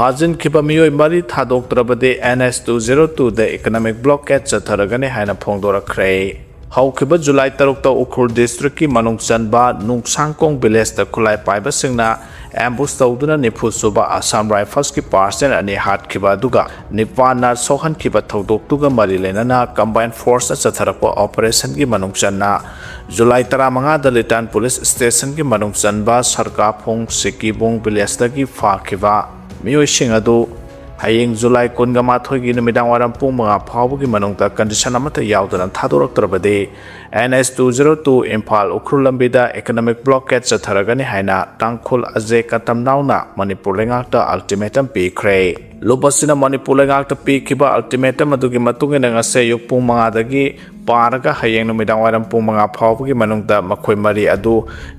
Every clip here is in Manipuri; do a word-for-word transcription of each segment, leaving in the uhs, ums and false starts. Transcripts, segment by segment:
ꯐꯥꯖꯤꯟꯈꯤꯕ ꯃꯤꯑꯣꯏ ꯃꯔꯤ ꯊꯥꯗꯣꯛꯇ꯭ꯔꯕꯗꯤ N H two zero two ꯗ economic blockade ꯆꯠꯊꯔꯒꯅꯤ ꯍꯥꯏꯅ ꯐꯣꯡꯗꯣꯔꯛꯈ꯭ꯔꯦ꯫ ꯍꯧꯈꯤꯕ ꯖꯨꯂꯥꯏ ꯇꯔꯨꯛꯇ ꯎꯈ꯭ꯔꯨꯜ district ꯀꯤ ꯃꯅꯨꯡ ꯆꯟꯕ ꯅꯨꯡꯁꯥꯡꯀꯣꯡ village ꯇ ꯈꯨꯠꯂꯥꯏ ꯄꯥꯏꯕꯁꯤꯡꯅ ambush ꯇꯧꯗꯨꯅ ꯅꯤꯐꯨ ꯁꯨꯕ Assam Rifles ꯀꯤ personnel ꯑꯅꯤ ꯍꯥꯠꯈꯤꯕ ꯑꯗꯨꯒ ꯅꯤꯄꯥꯟꯅ ꯁꯣꯛꯍꯟꯈꯤꯕ ꯊꯧꯗꯣꯛꯇꯨꯒ ꯃꯔꯤ ꯂꯩꯅꯅ combined force ꯅ ꯆꯠꯊꯔꯛꯄ operation ꯒꯤ ꯃꯅꯨꯡ ꯆꯟꯅ ꯖꯨꯂꯥꯏ ꯇꯔꯥꯃꯉꯥꯗ ꯂꯤꯇꯥꯟ police station ꯒꯤ ꯃꯅꯨꯡ ꯆꯟꯕ ꯁꯔꯀꯥꯐꯣꯡ ꯁꯤꯀꯤꯕꯨꯡ village ꯇꯒꯤ ꯐꯥꯈꯤꯕ ꯃꯤꯑꯣꯏꯁꯤꯡ ꯑꯗꯨ ꯍꯌꯦꯡ ꯖꯨꯂꯥꯏ ꯀꯨꯟꯒ ꯃꯥꯊꯣꯏꯒꯤ ꯅꯨꯃꯤꯗꯥꯡ ꯋꯥꯏꯔꯝ ꯄꯨꯡ ꯃꯉꯥ ꯐꯥꯎꯕꯒꯤ ꯃꯅꯨꯡꯗ condition ꯑꯃꯠꯇ ꯌꯥꯎꯗꯅ ꯊꯥꯗꯣꯔꯛꯇ꯭ꯔꯕꯗꯤ N H two zero two Imphal Ukhrul ꯂꯝꯕꯤꯗ economic blockade ꯆꯠꯊꯔꯒꯅꯤ ꯍꯥꯏꯅ ꯇꯥꯡꯈꯨꯜ ꯑꯖꯦ ꯀꯇꯝꯅꯥꯎꯅ ꯃꯅꯤꯄꯨꯔ ꯂꯩꯉꯥꯛꯇ ultimatum ꯄꯤꯈ꯭ꯔꯦ꯫ ꯂꯨꯞ ꯑꯁꯤꯅ ꯃꯅꯤꯄꯨꯔ ꯂꯩꯉꯥꯛꯇ ꯄꯤꯈꯤꯕ ultimatum ꯑꯗꯨꯒꯤ ꯃꯇꯨꯡ ꯏꯟꯅ ꯉꯁꯤ ꯑꯌꯨꯛ ꯄꯨꯡ ꯃꯉꯥꯗꯒꯤ ꯄꯥꯔꯒ ꯍꯌꯦꯡ ꯅꯨꯃꯤꯗꯥꯡ ꯋꯥꯏꯔꯝ ꯄꯨꯡ ꯃꯉꯥ ꯐꯥꯎꯕꯒꯤ ꯃꯅꯨꯡꯗ ꯃꯈꯣꯏ ꯃꯔꯤ ꯑꯗꯨ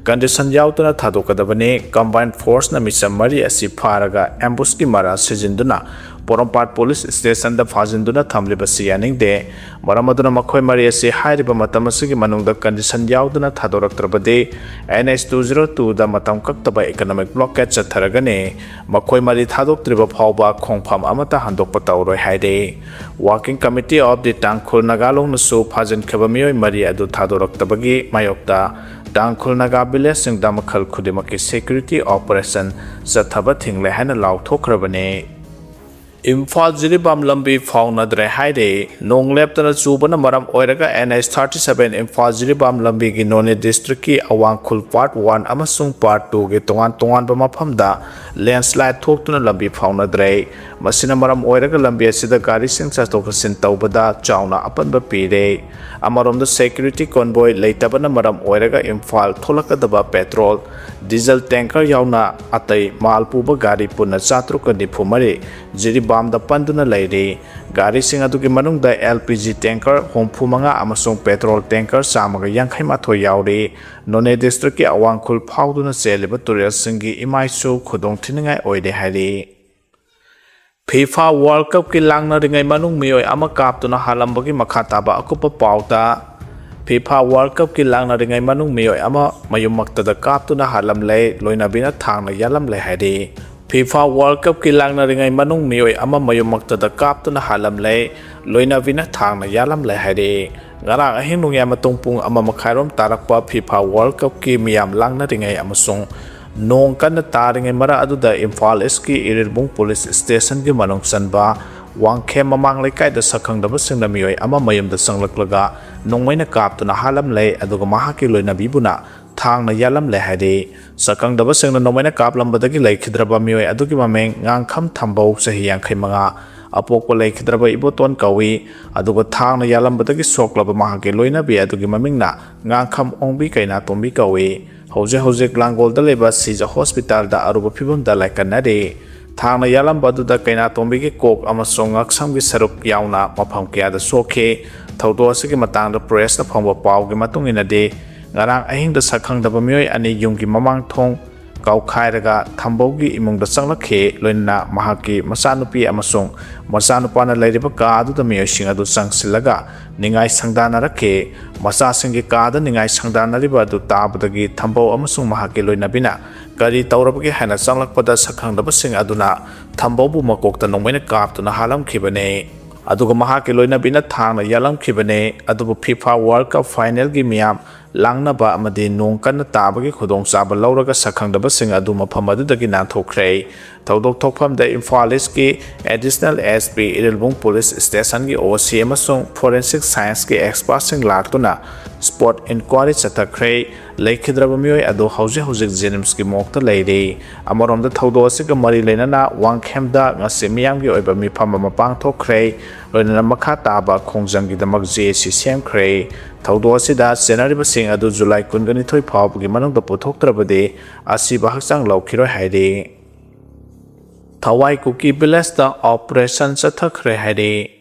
condition ꯌꯥꯎꯗꯅ ꯊꯥꯗꯣꯛꯀꯗꯕꯅꯤ꯫ Combined force ꯅ ꯃꯤꯆꯝ ꯃꯔꯤ ꯑꯁꯤ ꯐꯥꯔꯒ ambush ꯀꯤ ꯃꯔꯥ ꯁꯤꯖꯤꯟꯗꯨꯅ ꯄꯣꯔꯣꯝꯄꯥꯠ police station ꯗ ꯐꯥꯖꯤꯟꯗꯨꯅ ꯊꯝꯂꯤꯕꯁꯤ ꯌꯥꯅꯤꯡꯗꯦ꯫ ꯃꯔꯝ ꯑꯗꯨꯅ ꯃꯈꯣꯏ ꯃꯔꯤ ꯑꯁꯤ ꯍꯥꯏꯔꯤꯕ ꯃꯇꯝ ꯑꯁꯤꯒꯤ ꯃꯅꯨꯡꯗ condition ꯌꯥꯎꯗꯅ ꯊꯥꯗꯣꯔꯛꯇ꯭ꯔꯕꯗꯤ N H two zero two ꯗ ꯃꯇꯝ ꯀꯛꯇꯕ economic blockade ꯆꯠꯊꯔꯒꯅꯤ꯫ ꯃꯈꯣꯏ ꯃꯔꯤ ꯊꯥꯗꯣꯛꯇ꯭ꯔꯤꯕ ꯐꯥꯎꯕ ꯈꯣꯡꯐꯝ ꯑꯃꯠꯇ ꯍꯟꯗꯣꯛꯄ ꯇꯧꯔꯣꯏ ꯍꯥꯏꯔꯤ꯫ Working Committee of the ꯇꯥꯡꯈꯨꯜ ꯅꯥꯒꯥ ꯂꯣꯡꯅꯁꯨ ꯐꯥꯖꯤꯟꯈꯤꯕ ꯃꯤꯑꯣꯏ ꯃꯔꯤ ꯑꯗꯨ ꯊꯥꯗꯣꯔꯛꯇꯕꯒꯤ ꯃꯥꯌꯣꯛꯇ ꯇꯥꯡꯈꯨꯜ ꯅꯥꯒꯥ village ꯁꯤꯡꯗ ꯃꯈꯜ ꯈꯨꯗꯤꯡꯃꯛꯀꯤ security operation ꯆꯠꯊꯕ ꯊꯤꯡꯂꯦ ꯍꯥꯏꯅ ꯂꯥꯎꯊꯣꯛꯈ꯭ꯔꯕꯅꯤ꯫ ꯏꯝꯐꯥꯜ ꯖꯤꯔꯤꯕꯥꯝ ꯂꯝꯕꯤ ꯐꯥꯎꯅꯗ꯭ꯔꯦ ꯍꯥꯏꯔꯦ꯫ ꯅꯣꯡ ꯂꯦꯞꯇꯅ ꯆꯨꯕꯅ ꯃꯔꯝ ꯑꯣꯏꯔꯒ N H thirty seven Imphal Jiribam ꯂꯝꯕꯤꯒꯤ ꯅꯣꯅꯦ district ꯀꯤ ꯑꯋꯥꯡ ꯈꯨꯜ part one ꯑꯃꯁꯨꯡ part two ꯒꯤ ꯇꯣꯉꯥꯟ ꯇꯣꯉꯥꯟꯕ ꯃꯐꯝꯗ landslide ꯊꯣꯛꯇꯨꯅ ꯂꯝꯕꯤ ꯐꯥꯎꯅꯗ꯭ꯔꯦ꯫ ꯃꯁꯤꯅ ꯃꯔꯝ ꯑꯣꯏꯔꯒ ꯂꯝꯕꯤ ꯑꯁꯤꯗ ꯒꯥꯔꯤꯁꯤꯡ ꯆꯠꯊꯣꯛ ꯆꯠꯁꯤꯟ ꯇꯧꯕꯗ ꯆꯥꯎꯅ ꯑꯄꯟꯕ ꯄꯤꯔꯦ꯫ ꯑꯃꯔꯣꯝꯗ security convoy ꯂꯩꯇꯕꯅ ꯃꯔꯝ ꯑꯣꯏꯔꯒ ꯏꯝꯐꯥꯜ ꯊꯣꯛꯂꯛꯀꯗꯕ petrol, diesel tanker ꯌꯥꯎꯅ ꯑꯇꯩ ꯃꯥꯜ ꯄꯨꯕ ꯒꯥꯔꯤ ꯄꯨꯟꯅ ꯆꯥꯇ꯭ꯔꯨꯛꯀ ꯅꯤꯐꯨ ꯃꯔꯤ ꯖꯤꯔꯤꯕꯥꯝꯗ ꯄꯟꯗꯨꯅ ꯂꯩꯔꯤ꯫ ꯒꯥꯔꯤꯁꯤꯡ ꯑꯗꯨꯒꯤ ꯃꯅꯨꯡꯗ L P G tanker ꯍꯨꯝꯐꯨ ꯃꯉꯥ ꯑꯃꯁꯨꯡ petrol tanker ꯆꯥꯝꯃꯒ ꯌꯥꯡꯈꯩ ꯃꯥꯊꯣꯏ ꯌꯥꯎꯔꯤ꯫ ꯅꯣꯅꯦ district ꯀꯤ ꯑꯋꯥꯡ ꯈꯨꯜ ꯐꯥꯎꯗꯨꯅ ꯆꯦꯜꯂꯤꯕ ꯇꯨꯔꯦꯜꯁꯤꯡꯒꯤ ꯏꯃꯥꯏꯁꯨ ꯈꯨꯗꯣꯡ ꯊꯤꯅꯤꯡꯉꯥꯏ ꯑꯣꯏꯔꯦ ꯍꯥꯏꯔꯤ꯫ FIFA World Cup ꯀꯤ ꯂꯥꯡꯅꯔꯤꯉꯩ ꯃꯅꯨꯡ ꯃꯤꯑꯣꯏ ꯑꯃ ꯀꯥꯞꯇꯨꯅ ꯍꯥꯠꯂꯝꯕꯒꯤ ꯃꯈꯥ ꯇꯥꯕ ꯑꯀꯨꯞꯄ ꯄꯥꯎꯗ, FIFA World Cup ꯀꯤ ꯂꯥꯡꯅꯔꯤꯉꯩ ꯃꯅꯨꯡ ꯃꯤꯑꯣꯏ ꯑꯃ ꯃꯌꯨꯝꯃꯛꯇꯗ ꯀꯥꯞꯇꯨꯅ ꯍꯥꯠꯂꯝꯂꯦ, ꯂꯣꯏꯅꯕꯤꯅ ꯊꯥꯡꯅ ꯌꯥꯜꯂꯝꯂꯦ ꯍꯥꯏꯔꯤ꯫ ꯐꯤꯐꯥ ꯋꯥꯔꯜ ꯀꯞꯀꯤ ꯂꯥꯡꯅꯔꯤꯉꯩ ꯃꯅꯨꯡ ꯃꯤꯑꯣꯏ ꯑꯃ ꯃꯌꯨꯝꯃꯛꯇꯗ ꯀꯥꯞꯇꯨꯅ ꯍꯥꯠꯂꯝꯂꯦ, ꯂꯣꯏꯅꯕꯤꯅ ꯊꯥꯡꯅ ꯌꯥꯜꯂꯝꯂꯦ ꯍꯥꯏꯔꯤ꯫ ꯉꯔꯥꯡ ꯑꯍꯤꯡ ꯅꯣꯡꯌꯥꯏ ꯃꯇꯨꯡ ꯄꯨꯡ ꯑꯃ ꯃꯈꯥꯏꯔꯣꯝ ꯇꯥꯔꯛꯄ ꯐꯤꯐꯥ ꯋꯥꯔꯜ ꯀꯞꯀꯤ ꯃꯤꯌꯥꯝ ꯂꯥꯡꯅꯔꯤꯉꯩ ꯑꯃꯁꯨꯡ ꯅꯣꯡ ꯀꯟꯅ ꯇꯥꯔꯤꯉꯩ ꯃꯔꯛ ꯑꯗꯨꯗ ꯏꯝꯐꯥꯜ ꯏꯁꯀꯤ ꯏꯔꯤꯜꯕꯨꯡ ꯄꯨꯂꯤꯁ ꯁ꯭ꯇꯦꯁꯟꯒꯤ ꯃꯅꯨꯡ ꯆꯟꯕ ꯋꯥꯡꯈꯦꯝ ꯃꯃꯥꯡ ꯂꯩꯀꯥꯏꯗ ꯁꯛꯈꯪꯗꯕꯁꯤꯡꯅ ꯃꯤꯑꯣꯏ ꯑꯃ ꯃꯌꯨꯝꯗ ꯆꯪꯂꯛꯂꯒ ꯅꯣꯡꯃꯩꯅ ꯀꯥꯞꯇꯨꯅ ꯍꯥꯠꯂꯝꯂꯦ, ꯑꯗꯨꯒ ꯃꯍꯥꯛꯀꯤ ꯂꯣꯏꯅꯕꯤꯕꯨꯅ ꯊꯥꯡꯅ ꯌꯥꯜꯂꯝꯂꯦ ꯍꯥꯏꯔꯤ꯫ ꯁꯛꯈꯪꯗꯕꯁꯤꯡꯅ ꯅꯣꯡꯃꯩꯅ ꯀꯥꯞꯂꯝꯕꯗꯒꯤ ꯂꯩꯈꯤꯗ꯭ꯔꯕ ꯃꯤꯑꯣꯏ ꯑꯗꯨꯒꯤ ꯃꯃꯤꯡ ꯉꯥꯡꯈꯝ ꯊꯝꯕꯧ, ꯆꯍꯤ ꯌꯥꯡꯈꯩ ꯃꯉꯥ, ꯑꯄꯣꯛꯄ ꯂꯩꯈꯤꯗ꯭ꯔꯕ ꯏꯕꯣꯇꯣꯟ ꯀꯧꯏ꯫ ꯑꯗꯨꯒ ꯊꯥꯡꯅ ꯌꯥꯜꯂꯝꯕꯗꯒꯤ ꯁꯣꯛꯂꯕ ꯃꯍꯥꯛꯀꯤ ꯂꯣꯏꯅꯕꯤ ꯑꯗꯨꯒꯤ ꯃꯃꯤꯡꯅ ꯉꯥꯡꯈꯝ ꯑꯣꯡꯕꯤ ꯀꯩꯅꯥꯇꯣꯝꯕꯤ ꯀꯧꯏ꯫ ꯍꯧꯖꯤꯛ ꯍꯧꯖꯤꯛ ꯂꯥꯡꯒꯣꯜꯗ ꯂꯩꯕ ꯁꯤꯖ ꯍꯣꯁꯄꯤꯇꯥꯜꯗ ꯑꯔꯨꯕ ꯐꯤꯕꯝꯗ ꯂꯥꯏꯀꯠꯅꯔꯤ꯫ ꯊꯥꯡꯅ ꯌꯥꯜꯂꯝꯕ ꯑꯗꯨꯗ ꯀꯩꯅꯥꯇꯣꯝꯕꯤꯒꯤ ꯀꯣꯛ ꯑꯃꯁꯨꯡ ꯉꯛꯁꯝꯒꯤ ꯁꯔꯨꯛ ꯌꯥꯎꯅ ꯃꯐꯝ ꯀꯌꯥꯗ ꯁꯣꯛꯈꯤ꯫ ꯊꯧꯗꯣꯛ ꯑꯁꯤꯒꯤ ꯃꯇꯥꯡꯗ ꯄ꯭ꯔꯦꯁꯅ ꯐꯪꯕ ꯄꯥꯎꯒꯤ ꯃꯇꯨꯡ ꯏꯟꯅꯗꯤ, ꯉꯔꯥꯡ ꯑꯍꯤꯡꯗ ꯁꯛꯈꯪꯗꯕ ꯃꯤꯑꯣꯏ ꯑꯅꯤ ꯌꯨꯝꯒꯤ ꯃꯃꯥꯡ ꯊꯣꯡ ꯀꯥꯎꯈꯥꯏꯔꯒ ꯊꯝꯕꯧꯒꯤ ꯏꯃꯨꯡꯗ ꯆꯪꯂꯛꯈꯤ, ꯂꯣꯏꯅꯅ ꯃꯍꯥꯛꯀꯤ ꯃꯆꯥꯅꯨꯄꯤ ꯑꯃꯁꯨꯡ ꯃꯆꯥꯅꯨꯄꯥꯅ ꯂꯩꯔꯤꯕ ꯀꯥ ꯑꯗꯨꯗ ꯃꯤꯑꯣꯏꯁꯤꯡ ꯑꯗꯨ ꯆꯪꯁꯤꯜꯂꯒ ꯅꯤꯡꯉꯥꯏ ꯁꯪꯗꯥꯅꯔꯛꯈꯤ꯫ ꯃꯆꯥꯁꯤꯡꯒꯤ ꯀꯥꯗ ꯅꯤꯡꯉꯥꯏ ꯁꯪꯗꯥꯅꯔꯤꯕ ꯑꯗꯨ ꯇꯥꯕꯗꯒꯤ ꯊꯝꯕꯧ ꯑꯃꯁꯨꯡ ꯃꯍꯥꯛꯀꯤ ꯂꯣꯏꯅꯕꯤꯅ ꯀꯔꯤ ꯇꯧꯔꯕꯒꯦ ꯍꯥꯏꯅ ꯆꯪꯂꯛꯄꯗ, ꯁꯛꯈꯪꯗꯕꯁꯤꯡ ꯑꯗꯨꯅ ꯊꯝꯕꯧꯕꯨ ꯃꯀꯣꯛꯇ ꯅꯣꯡꯃꯩꯅ ꯀꯥꯞꯇꯨꯅ ꯍꯥꯠꯂꯝꯈꯤꯕꯅꯤ꯫ ꯑꯗꯨꯒ ꯃꯍꯥꯛꯀꯤ ꯂꯣꯏꯅꯕꯤꯅ ꯊꯥꯡꯅ ꯌꯥꯜꯂꯝꯈꯤꯕꯅꯤ꯫ ꯑꯗꯨꯕꯨ ꯐꯤꯐꯥ ꯋꯥꯔꯜ ꯀꯞ ꯐꯥꯏꯅꯦꯜꯒꯤ ꯃꯤꯌꯥꯝ ꯂꯥꯡꯅꯕ ꯑꯃꯗꯤ ꯅꯣꯡ ꯀꯟꯅ ꯇꯥꯕꯒꯤ ꯈꯨꯗꯣꯡꯆꯥꯕ ꯂꯧꯔꯒ ꯁꯛꯈꯪꯗꯕꯁꯤꯡ ꯑꯗꯨ ꯃꯐꯝ ꯑꯗꯨꯗꯒꯤ ꯅꯥꯟꯊꯣꯛꯈ꯭ꯔꯦ꯫ ꯊꯧꯗꯣꯛ ꯊꯣꯛꯐꯝꯗ ꯏꯝꯐꯥꯜ ꯏꯁꯀꯤ additional S P, Irilbung police ꯁ꯭ꯇꯦꯁꯟꯒꯤ ꯑꯣ ꯁꯤ ꯑꯃꯁꯨꯡ ꯐꯣꯔꯦꯟꯁꯤꯛ ꯁꯥꯏꯟꯁꯀꯤ ꯑꯦꯛꯁꯄꯔꯠꯁꯤꯡ ꯂꯥꯛꯇꯨꯅ ꯁ꯭ꯄꯣꯠ ꯏꯟꯀ꯭ꯋꯥꯔꯤ ꯆꯠꯊꯈ꯭ꯔꯦ꯫ ꯂꯩꯈꯤꯗ꯭ꯔꯕ ꯃꯤꯑꯣꯏ ꯑꯗꯨ ꯍꯧꯖꯤꯛ ꯍꯧꯖꯤꯛ ꯖꯦꯅꯤꯝꯁꯀꯤ ꯃꯣꯔꯒꯇ ꯂꯩꯔꯤ꯫ ꯑꯃꯔꯣꯝꯗ ꯊꯧꯗꯣꯛ ꯑꯁꯤꯒ ꯃꯔꯤ ꯂꯩꯅꯅ ꯋꯥꯡꯈꯦꯝꯗ ꯉꯁꯤ ꯃꯤꯌꯥꯝꯒꯤ ꯑꯣꯏꯕ ꯃꯤꯐꯝ ꯑꯃ ꯄꯥꯡꯊꯣꯛꯈ꯭ꯔꯦ꯫ ꯂꯣꯏꯅꯅ ꯃꯈꯥ ꯇꯥꯕ ꯈꯣꯡꯖꯪꯒꯤꯗꯃꯛ ꯖꯦ ꯑꯦ ꯁꯤ ꯁꯦꯝꯈ꯭ꯔꯦ꯫ ꯊꯧꯗꯣꯛ ꯑꯁꯤꯗ ꯆꯦꯟꯅꯔꯤꯕꯁꯤꯡ ꯑꯗꯨ ꯖꯨꯂꯥꯏ ꯀꯨꯟꯒ ꯅꯤꯊꯣꯏ ꯐꯥꯎꯕꯒꯤ ꯃꯅꯨꯡꯗ ꯄꯨꯊꯣꯛꯇ꯭ꯔꯕꯗꯤ ꯑꯁꯤꯕ ꯍꯛꯆꯥꯡ ꯂꯧꯈꯤꯔꯣꯏ ꯍꯥꯏꯔꯤ꯫ ꯊꯋꯥꯏ ꯀꯨꯀꯤ ꯚꯤꯂꯦꯖꯇ ꯑꯣꯄꯔꯦꯁꯟ ꯆꯠꯊꯈ꯭ꯔꯦ ꯍꯥꯏꯔꯤ꯫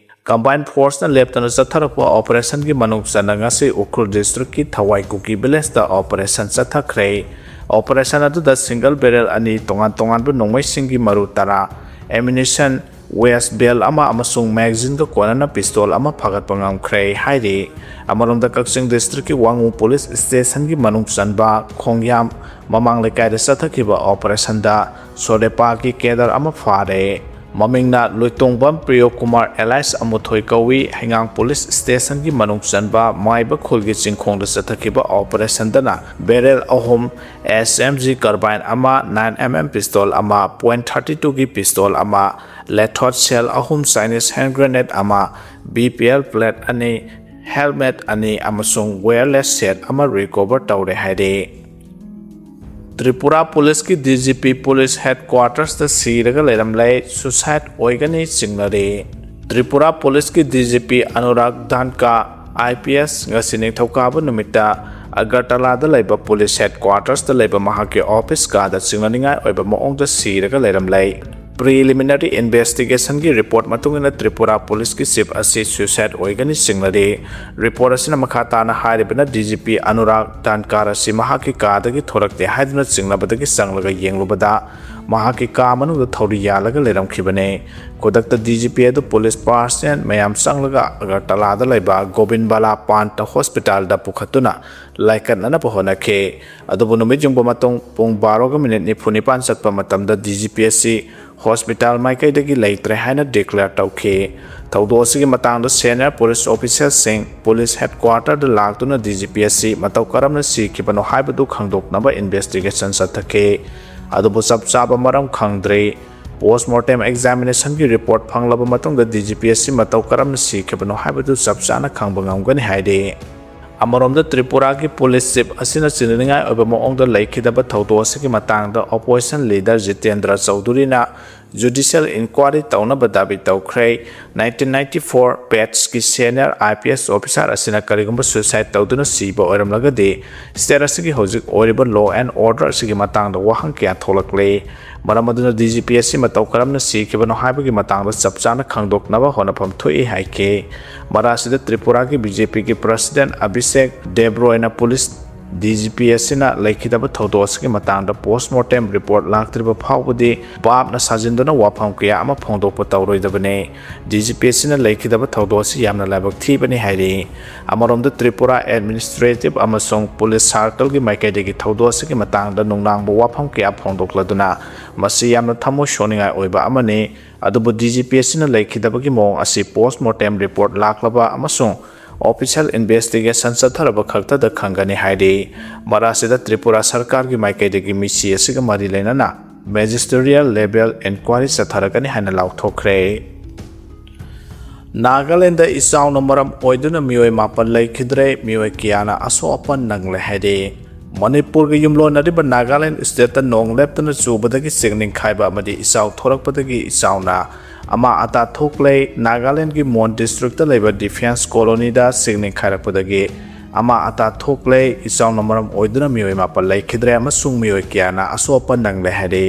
ꯀꯝꯕꯥꯏꯟ ꯐꯣꯔꯁꯅ ꯂꯦꯞꯇꯅ ꯆꯠꯊꯔꯛꯄ ꯑꯣꯄꯔꯦꯁꯟꯒꯤ ꯃꯅꯨꯡ ꯆꯟꯅ ꯉꯁꯤ ꯎꯈ꯭ꯔꯨꯜ ꯗꯤꯁꯇ꯭ꯔꯤꯛꯀꯤ ꯊꯋꯥꯏ ꯀꯨꯀꯤ ꯚꯤꯂꯦꯖꯇ ꯑꯣꯄꯔꯦꯁꯟ ꯆꯠꯊꯈ꯭ꯔꯦ꯫ ꯑꯣꯄꯔꯦꯁꯟ ꯑꯗꯨꯗ ꯁꯤꯡꯒꯜ ꯕꯦꯔꯦꯜ ꯑꯅꯤ, ꯇꯣꯉꯥꯟ ꯇꯣꯉꯥꯟꯕ ꯅꯣꯡꯃꯩꯁꯤꯡꯒꯤ ꯃꯔꯨ ꯇꯔꯥ, ꯑꯦꯃꯨꯅꯤꯁꯟ waist belt ꯑꯃ ꯑꯃꯁꯨꯡ magazineꯒ ꯀꯣꯟꯅꯅ pistol ꯑꯃ ꯐꯥꯒꯠꯄ ꯉꯝꯈ꯭ꯔꯦ ꯍꯥꯏꯔꯤ꯫ ꯑꯃꯔꯣꯝꯗ ꯀꯛꯆꯤꯡ districtꯀꯤ ꯋꯥꯉꯨ police stationꯒꯤ ꯃꯅꯨꯡ ꯆꯟꯕ ꯈꯣꯡꯌꯥꯝ ꯃꯃꯥꯡ ꯂꯩꯀꯥꯏꯗ ꯆꯠꯊꯈꯤꯕ operationꯗ ꯁꯣꯗꯦꯄꯥꯒꯤ cadre ꯑꯃ ꯐꯥꯔꯦ꯫ ꯃꯃꯤꯡꯅ ꯂꯣꯏꯇꯣꯡꯕꯝ ꯄ꯭ꯔꯤꯌꯣ ꯀꯨꯃꯥꯔ alias ꯑꯃꯨꯊꯣꯏ ꯀꯧꯏ꯫ ꯍꯩꯉꯥꯡ police stationꯒꯤ ꯃꯅꯨꯡ ꯆꯟꯕ ꯃꯥꯏꯕ ꯈꯨꯜꯒꯤ ꯆꯤꯡꯈꯣꯡꯗ ꯆꯠꯊꯈꯤꯕ operationꯗꯅ barrel ꯑꯍꯨꯝ, S M G carbine ꯑꯃ, nine M M pistol ꯑꯃ, point thirty twoꯒꯤ pistol ꯑꯃ, lethal shell ꯑꯍꯨꯝ, Chinese hand grenade ꯑꯃ, B P L plate ꯑꯅꯤ, helmet ꯑꯅꯤ ꯑꯃꯁꯨꯡ wireless set ꯑꯃ recover ꯇꯧꯔꯦ ꯍꯥꯏꯔꯤ꯫ Tripura policeꯀꯤ D G P police headquartersꯇ ꯁꯤꯔꯒ ꯂꯩꯔꯝꯂꯦ, suicide ꯑꯣꯏꯒꯅꯤ ꯆꯤꯡꯅꯔꯤ꯫ Tripura policeꯀꯤ D G P Anurag ꯙꯥꯟꯀꯥ I P S ꯉꯁꯤ ꯅꯤꯡꯊꯧꯀꯥꯕ ꯅꯨꯃꯤꯠꯇ ꯑꯒꯔꯇꯂꯥꯗ ꯂꯩꯕ police headquartersꯇ ꯂꯩꯕ ꯃꯍꯥꯛꯀꯤ office ꯀꯥꯗ ꯆꯤꯡꯅꯅꯤꯡꯉꯥꯏ ꯑꯣꯏꯕ ꯃꯑꯣꯡꯗ ꯁꯤꯔꯒ ꯂꯩꯔꯝꯂꯦ꯫ Preliminary investigationꯒꯤ report ꯃꯇꯨꯡ ꯏꯟꯅ ꯇ꯭ꯔꯤꯄꯨꯔꯥ policeꯀꯤ chief ꯑꯁꯤ suicide ꯑꯣꯏꯒꯅꯤ ꯆꯤꯡꯅꯔꯤ꯫ Report ꯑꯁꯤꯅ ꯃꯈꯥ ꯇꯥꯅ ꯍꯥꯏꯔꯤꯕꯅ D G P ꯑꯅꯨꯔꯥꯒ ꯙꯥꯟꯀꯥꯔ ꯑꯁꯤ ꯃꯍꯥꯛꯀꯤ ꯀꯥꯗꯒꯤ ꯊꯣꯔꯛꯇꯦ ꯍꯥꯏꯗꯨꯅ ꯆꯤꯡꯅꯕꯗꯒꯤ ꯆꯪꯂꯒ ꯌꯦꯡꯂꯨꯕꯗ ꯃꯍꯥꯛꯀꯤ ꯀꯥ ꯃꯅꯨꯡꯗ ꯊꯧꯔꯤ ꯌꯥꯜꯂꯒ ꯂꯩꯔꯝꯈꯤꯕꯅꯤ꯫ ꯈꯨꯗꯛꯇ D G P ꯑꯗꯨ police personnel ꯃꯌꯥꯝ ꯆꯪꯂꯒ ꯑꯒꯔꯇꯂꯥꯗ ꯂꯩꯕ ꯒꯣꯕꯤꯟꯕꯂꯥ ꯄꯥꯟꯇ hospitalꯗ ꯄꯨꯈꯠꯇꯨꯅ ꯂꯥꯏꯀꯠꯅꯅꯕ ꯍꯣꯠꯅꯈꯤ꯫ ꯑꯗꯨꯕꯨ ꯅꯨꯃꯤꯠ ꯌꯨꯡꯕ ꯃꯇꯨꯡ ꯄꯨꯡ ꯕꯥꯔꯣꯒ minute ꯅꯤꯐꯨ ꯅꯤꯄꯥꯟ ꯆꯠꯄ ꯃꯇꯝꯗ D G P ꯑꯁꯤ hospital ꯃꯥꯏꯀꯩꯗꯒꯤ ꯂꯩꯇ꯭ꯔꯦ ꯍꯥꯏꯅ declare ꯇꯧꯈꯤ꯫ ꯊꯧꯗꯣꯛ ꯑꯁꯤꯒꯤ ꯃꯇꯥꯡꯗ senior police officialꯁꯤꯡ police headquarterꯗ ꯂꯥꯛꯇꯨꯅ D G P ꯑꯁꯤ ꯃꯇꯧ ꯀꯔꯝꯅ ꯁꯤꯈꯤꯕꯅꯣ ꯍꯥꯏꯕꯗꯨ ꯈꯪꯗꯣꯛꯅꯕ investigation ꯆꯠꯊꯈꯤ꯫ ꯑꯗꯨꯕꯨ ꯆꯞ ꯆꯥꯕ ꯃꯔꯝ ꯈꯪꯗ꯭ꯔꯤ꯫ Post mortem examinationꯒꯤ report ꯐꯪꯂꯕ ꯃꯇꯨꯡꯗ D G P ꯑꯁꯤ ꯃꯇꯧ ꯀꯔꯝꯅ ꯁꯤꯈꯤꯕꯅꯣ ꯍꯥꯏꯕꯗꯨ ꯆꯞ ꯆꯥꯅ ꯈꯪꯕ ꯉꯝꯒꯅꯤ ꯍꯥꯏꯔꯤ꯫ ꯑꯃꯔꯣꯝꯗ ꯇ꯭ꯔꯤꯄꯨꯔꯥꯒꯤ police chief ꯑꯁꯤꯅ ꯆꯤꯡꯅꯅꯤꯡꯉꯥꯏ ꯑꯣꯏꯕ ꯃꯑꯣꯡꯗ ꯂꯩꯈꯤꯗꯕ ꯊꯧꯗꯣꯛ ꯑꯁꯤꯒꯤ ꯃꯇꯥꯡꯗ opposition leader ꯖꯤꯇꯦꯟꯗ꯭ꯔ ꯆꯧꯙꯨꯔꯤꯅ judicial inquiry ꯇꯧꯅꯕ ꯗꯥꯕꯤ ꯇꯧꯈ꯭ꯔꯦ꯫ Nineteen ninety four batchꯀꯤ senior I P S officer ꯑꯁꯤꯅ ꯀꯔꯤꯒꯨꯝꯕ suicide ꯇꯧꯗꯨꯅ ꯁꯤꯕ ꯑꯣꯏꯔꯝꯂꯒꯗꯤ state ꯑꯁꯤꯒꯤ ꯍꯧꯖꯤꯛ ꯑꯣꯏꯔꯤꯕ law and order ꯑꯁꯤꯒꯤ ꯃꯇꯥꯡꯗ ꯋꯥꯍꯪ ꯀꯌꯥ ꯊꯣꯛꯂꯛꯂꯤ꯫ ꯃꯔꯝ ꯑꯗꯨꯅ D G P ꯑꯁꯤ ꯃꯇꯧ ꯀꯔꯝꯅ ꯁꯤꯈꯤꯕꯅꯣ ꯍꯥꯏꯕꯒꯤ ꯃꯇꯥꯡꯗ ꯆꯞ ꯆꯥꯅ ꯈꯪꯗꯣꯛꯅꯕ ꯍꯣꯠꯅꯐꯝ ꯊꯣꯛꯏ ꯍꯥꯏꯈꯤ꯫ ꯃꯔꯥ ꯑꯁꯤꯗ ꯇ꯭ꯔꯤꯄꯨꯔꯥꯒꯤ B J Pꯒꯤ president ꯑꯚꯤꯁꯦꯛ ꯗꯦꯕ ꯔꯣꯏꯅ police ꯗꯤ ꯖꯤ ꯄꯤ ꯑꯁꯤꯅ ꯂꯩꯈꯤꯗꯕ ꯊꯧꯗꯣꯛ ꯑꯁꯤꯒꯤ ꯃꯇꯥꯡꯗ post mortem report ꯂꯥꯛꯇ꯭ꯔꯤꯕ ꯐꯥꯎꯕꯗꯤ ꯚꯥꯞꯅ ꯁꯥꯖꯤꯟꯗꯨꯅ ꯋꯥꯐꯝ ꯀꯌꯥ ꯑꯃ ꯐꯣꯡꯗꯣꯛꯄ ꯇꯧꯔꯣꯏꯗꯕꯅꯤ꯫ ꯗꯤ ꯖꯤ ꯄꯤ ꯑꯁꯤꯅ ꯂꯩꯈꯤꯗꯕ ꯊꯧꯗꯣꯛ ꯑꯁꯤ ꯌꯥꯝꯅ ꯂꯥꯏꯕꯛ ꯊꯤꯕꯅꯤ ꯍꯥꯏꯔꯤ꯫ ꯑꯃꯔꯣꯝꯗ ꯇ꯭ꯔꯤꯄꯨꯔꯥ administrative ꯑꯃꯁꯨꯡ police circleꯒꯤ ꯃꯥꯏꯀꯩꯗꯒꯤ ꯊꯧꯗꯣꯛ ꯑꯁꯤꯒꯤ ꯃꯇꯥꯡꯗ ꯅꯨꯡꯅꯥꯡꯕ ꯋꯥꯐꯝ ꯀꯌꯥ ꯐꯣꯡꯗꯣꯛꯂꯗꯨꯅ ꯃꯁꯤ ꯌꯥꯝꯅ ꯊꯃꯣꯏ ꯁꯣꯛꯅꯤꯡꯉꯥꯏ ꯑꯣꯏꯕ ꯑꯃꯅꯤ꯫ ꯑꯗꯨꯕꯨ ꯗꯤ ꯖꯤ ꯄꯤ ꯑꯁꯤꯅ ꯂꯩꯈꯤꯗꯕꯒꯤ ꯃꯑꯣꯡ ꯑꯁꯤ post mortem report ꯂꯥꯛꯂꯕ ꯑꯃꯁꯨꯡ official investigation ꯆꯠꯊꯔꯕ ꯈꯛꯇꯗ ꯈꯪꯒꯅꯤ ꯍꯥꯏꯔꯤ꯫ ꯃꯔꯛ ꯑꯁꯤꯗ ꯇ꯭ꯔꯤꯄꯨꯔꯥ ꯁꯔꯀꯥꯔꯒꯤ ꯃꯥꯏꯀꯩꯗꯒꯤ ꯃꯤꯁꯤ ꯑꯁꯤꯒ ꯃꯔꯤ ꯂꯩꯅꯅ magisterial level inquiry ꯆꯠꯊꯔꯒꯅꯤ ꯍꯥꯏꯅ ꯂꯥꯎꯊꯣꯛꯈ꯭ꯔꯦ꯫ ꯅꯥꯒꯥꯂꯦꯟꯗ ꯏꯆꯥꯎꯅ ꯃꯔꯝ ꯑꯣꯏꯗꯨꯅ ꯃꯤꯑꯣꯏ ꯃꯥꯄꯟ ꯂꯩꯈꯤꯗ꯭ꯔꯦ, ꯃꯤꯑꯣꯏ ꯀꯌꯥꯅ ꯑꯁꯣꯛ ꯑꯄꯟ ꯅꯪꯂꯦ ꯍꯥꯏꯔꯤ꯫ ꯃꯅꯤꯄꯨꯔꯒ ꯌꯨꯝꯂꯣꯟꯅꯔꯤꯕ ꯅꯥꯒꯥꯂꯦꯟ stateꯇ ꯅꯣꯡ ꯂꯦꯞꯇꯅ ꯆꯨꯕꯗꯒꯤ ꯆꯤꯡ ꯅꯤꯡꯈꯥꯏꯕ ꯑꯃꯗꯤ ꯏꯆꯥꯎ ꯊꯣꯔꯛꯄꯗꯒꯤ ꯏꯆꯥꯎꯅ ꯑꯃꯥ ꯑꯇꯥ ꯊꯣꯛꯂꯦ꯫ ꯅꯥꯒꯥꯂꯦꯟꯒꯤ ꯃꯣꯟ districtꯇ ꯂꯩꯕ defence colonyꯗ ꯆꯤꯡ ꯅꯤꯡꯈꯥꯏꯔꯛꯄꯗꯒꯤ ꯑꯃꯥ ꯑꯇꯥ ꯊꯣꯛꯂꯦ꯫ ꯏꯆꯥꯎꯅ ꯃꯔꯝ ꯑꯣꯏꯗꯨꯅ ꯃꯤꯑꯣꯏ ꯃꯥꯄꯟ ꯂꯩꯈꯤꯗ꯭ꯔꯦ ꯑꯃꯁꯨꯡ ꯃꯤꯑꯣꯏ ꯀꯌꯥꯅ ꯑꯁꯣꯛ ꯑꯄꯟ ꯅꯪꯂꯦ ꯍꯥꯏꯔꯤ꯫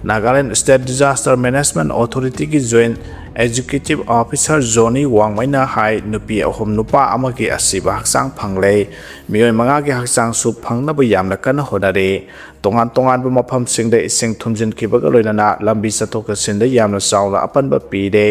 Nagaland State Disaster Management Authorityꯒꯤ Joint Executive Officer ꯖꯣꯅꯤ ꯋꯥꯡꯃꯩꯅ ꯍꯥꯏ, ꯅꯨꯄꯤ ꯑꯍꯨꯝ ꯅꯨꯄꯥ ꯑꯃꯒꯤ ꯑꯁꯤꯕ ꯍꯛꯆꯥꯡ ꯐꯪꯂꯦ꯫ ꯃꯤꯑꯣꯏ ꯃꯉꯥꯒꯤ ꯍꯛꯆꯥꯡꯁꯨ ꯐꯪꯅꯕ ꯌꯥꯝꯅ ꯀꯟꯅ ꯍꯣꯠꯅꯔꯤ꯫ ꯇꯣꯉꯥꯟ ꯇꯣꯉꯥꯟꯕ ꯃꯐꯝꯁꯤꯡꯗ ꯏꯁꯤꯡ ꯊꯨꯝꯖꯤꯟꯈꯤꯕꯒ ꯂꯣꯏꯅꯅ ꯂꯝꯕꯤ ꯆꯠꯊꯣꯛ ꯆꯠꯁꯤꯟꯗ ꯌꯥꯝꯅ ꯆꯥꯎꯅ ꯑꯄꯟꯕ ꯄꯤꯔꯦ꯫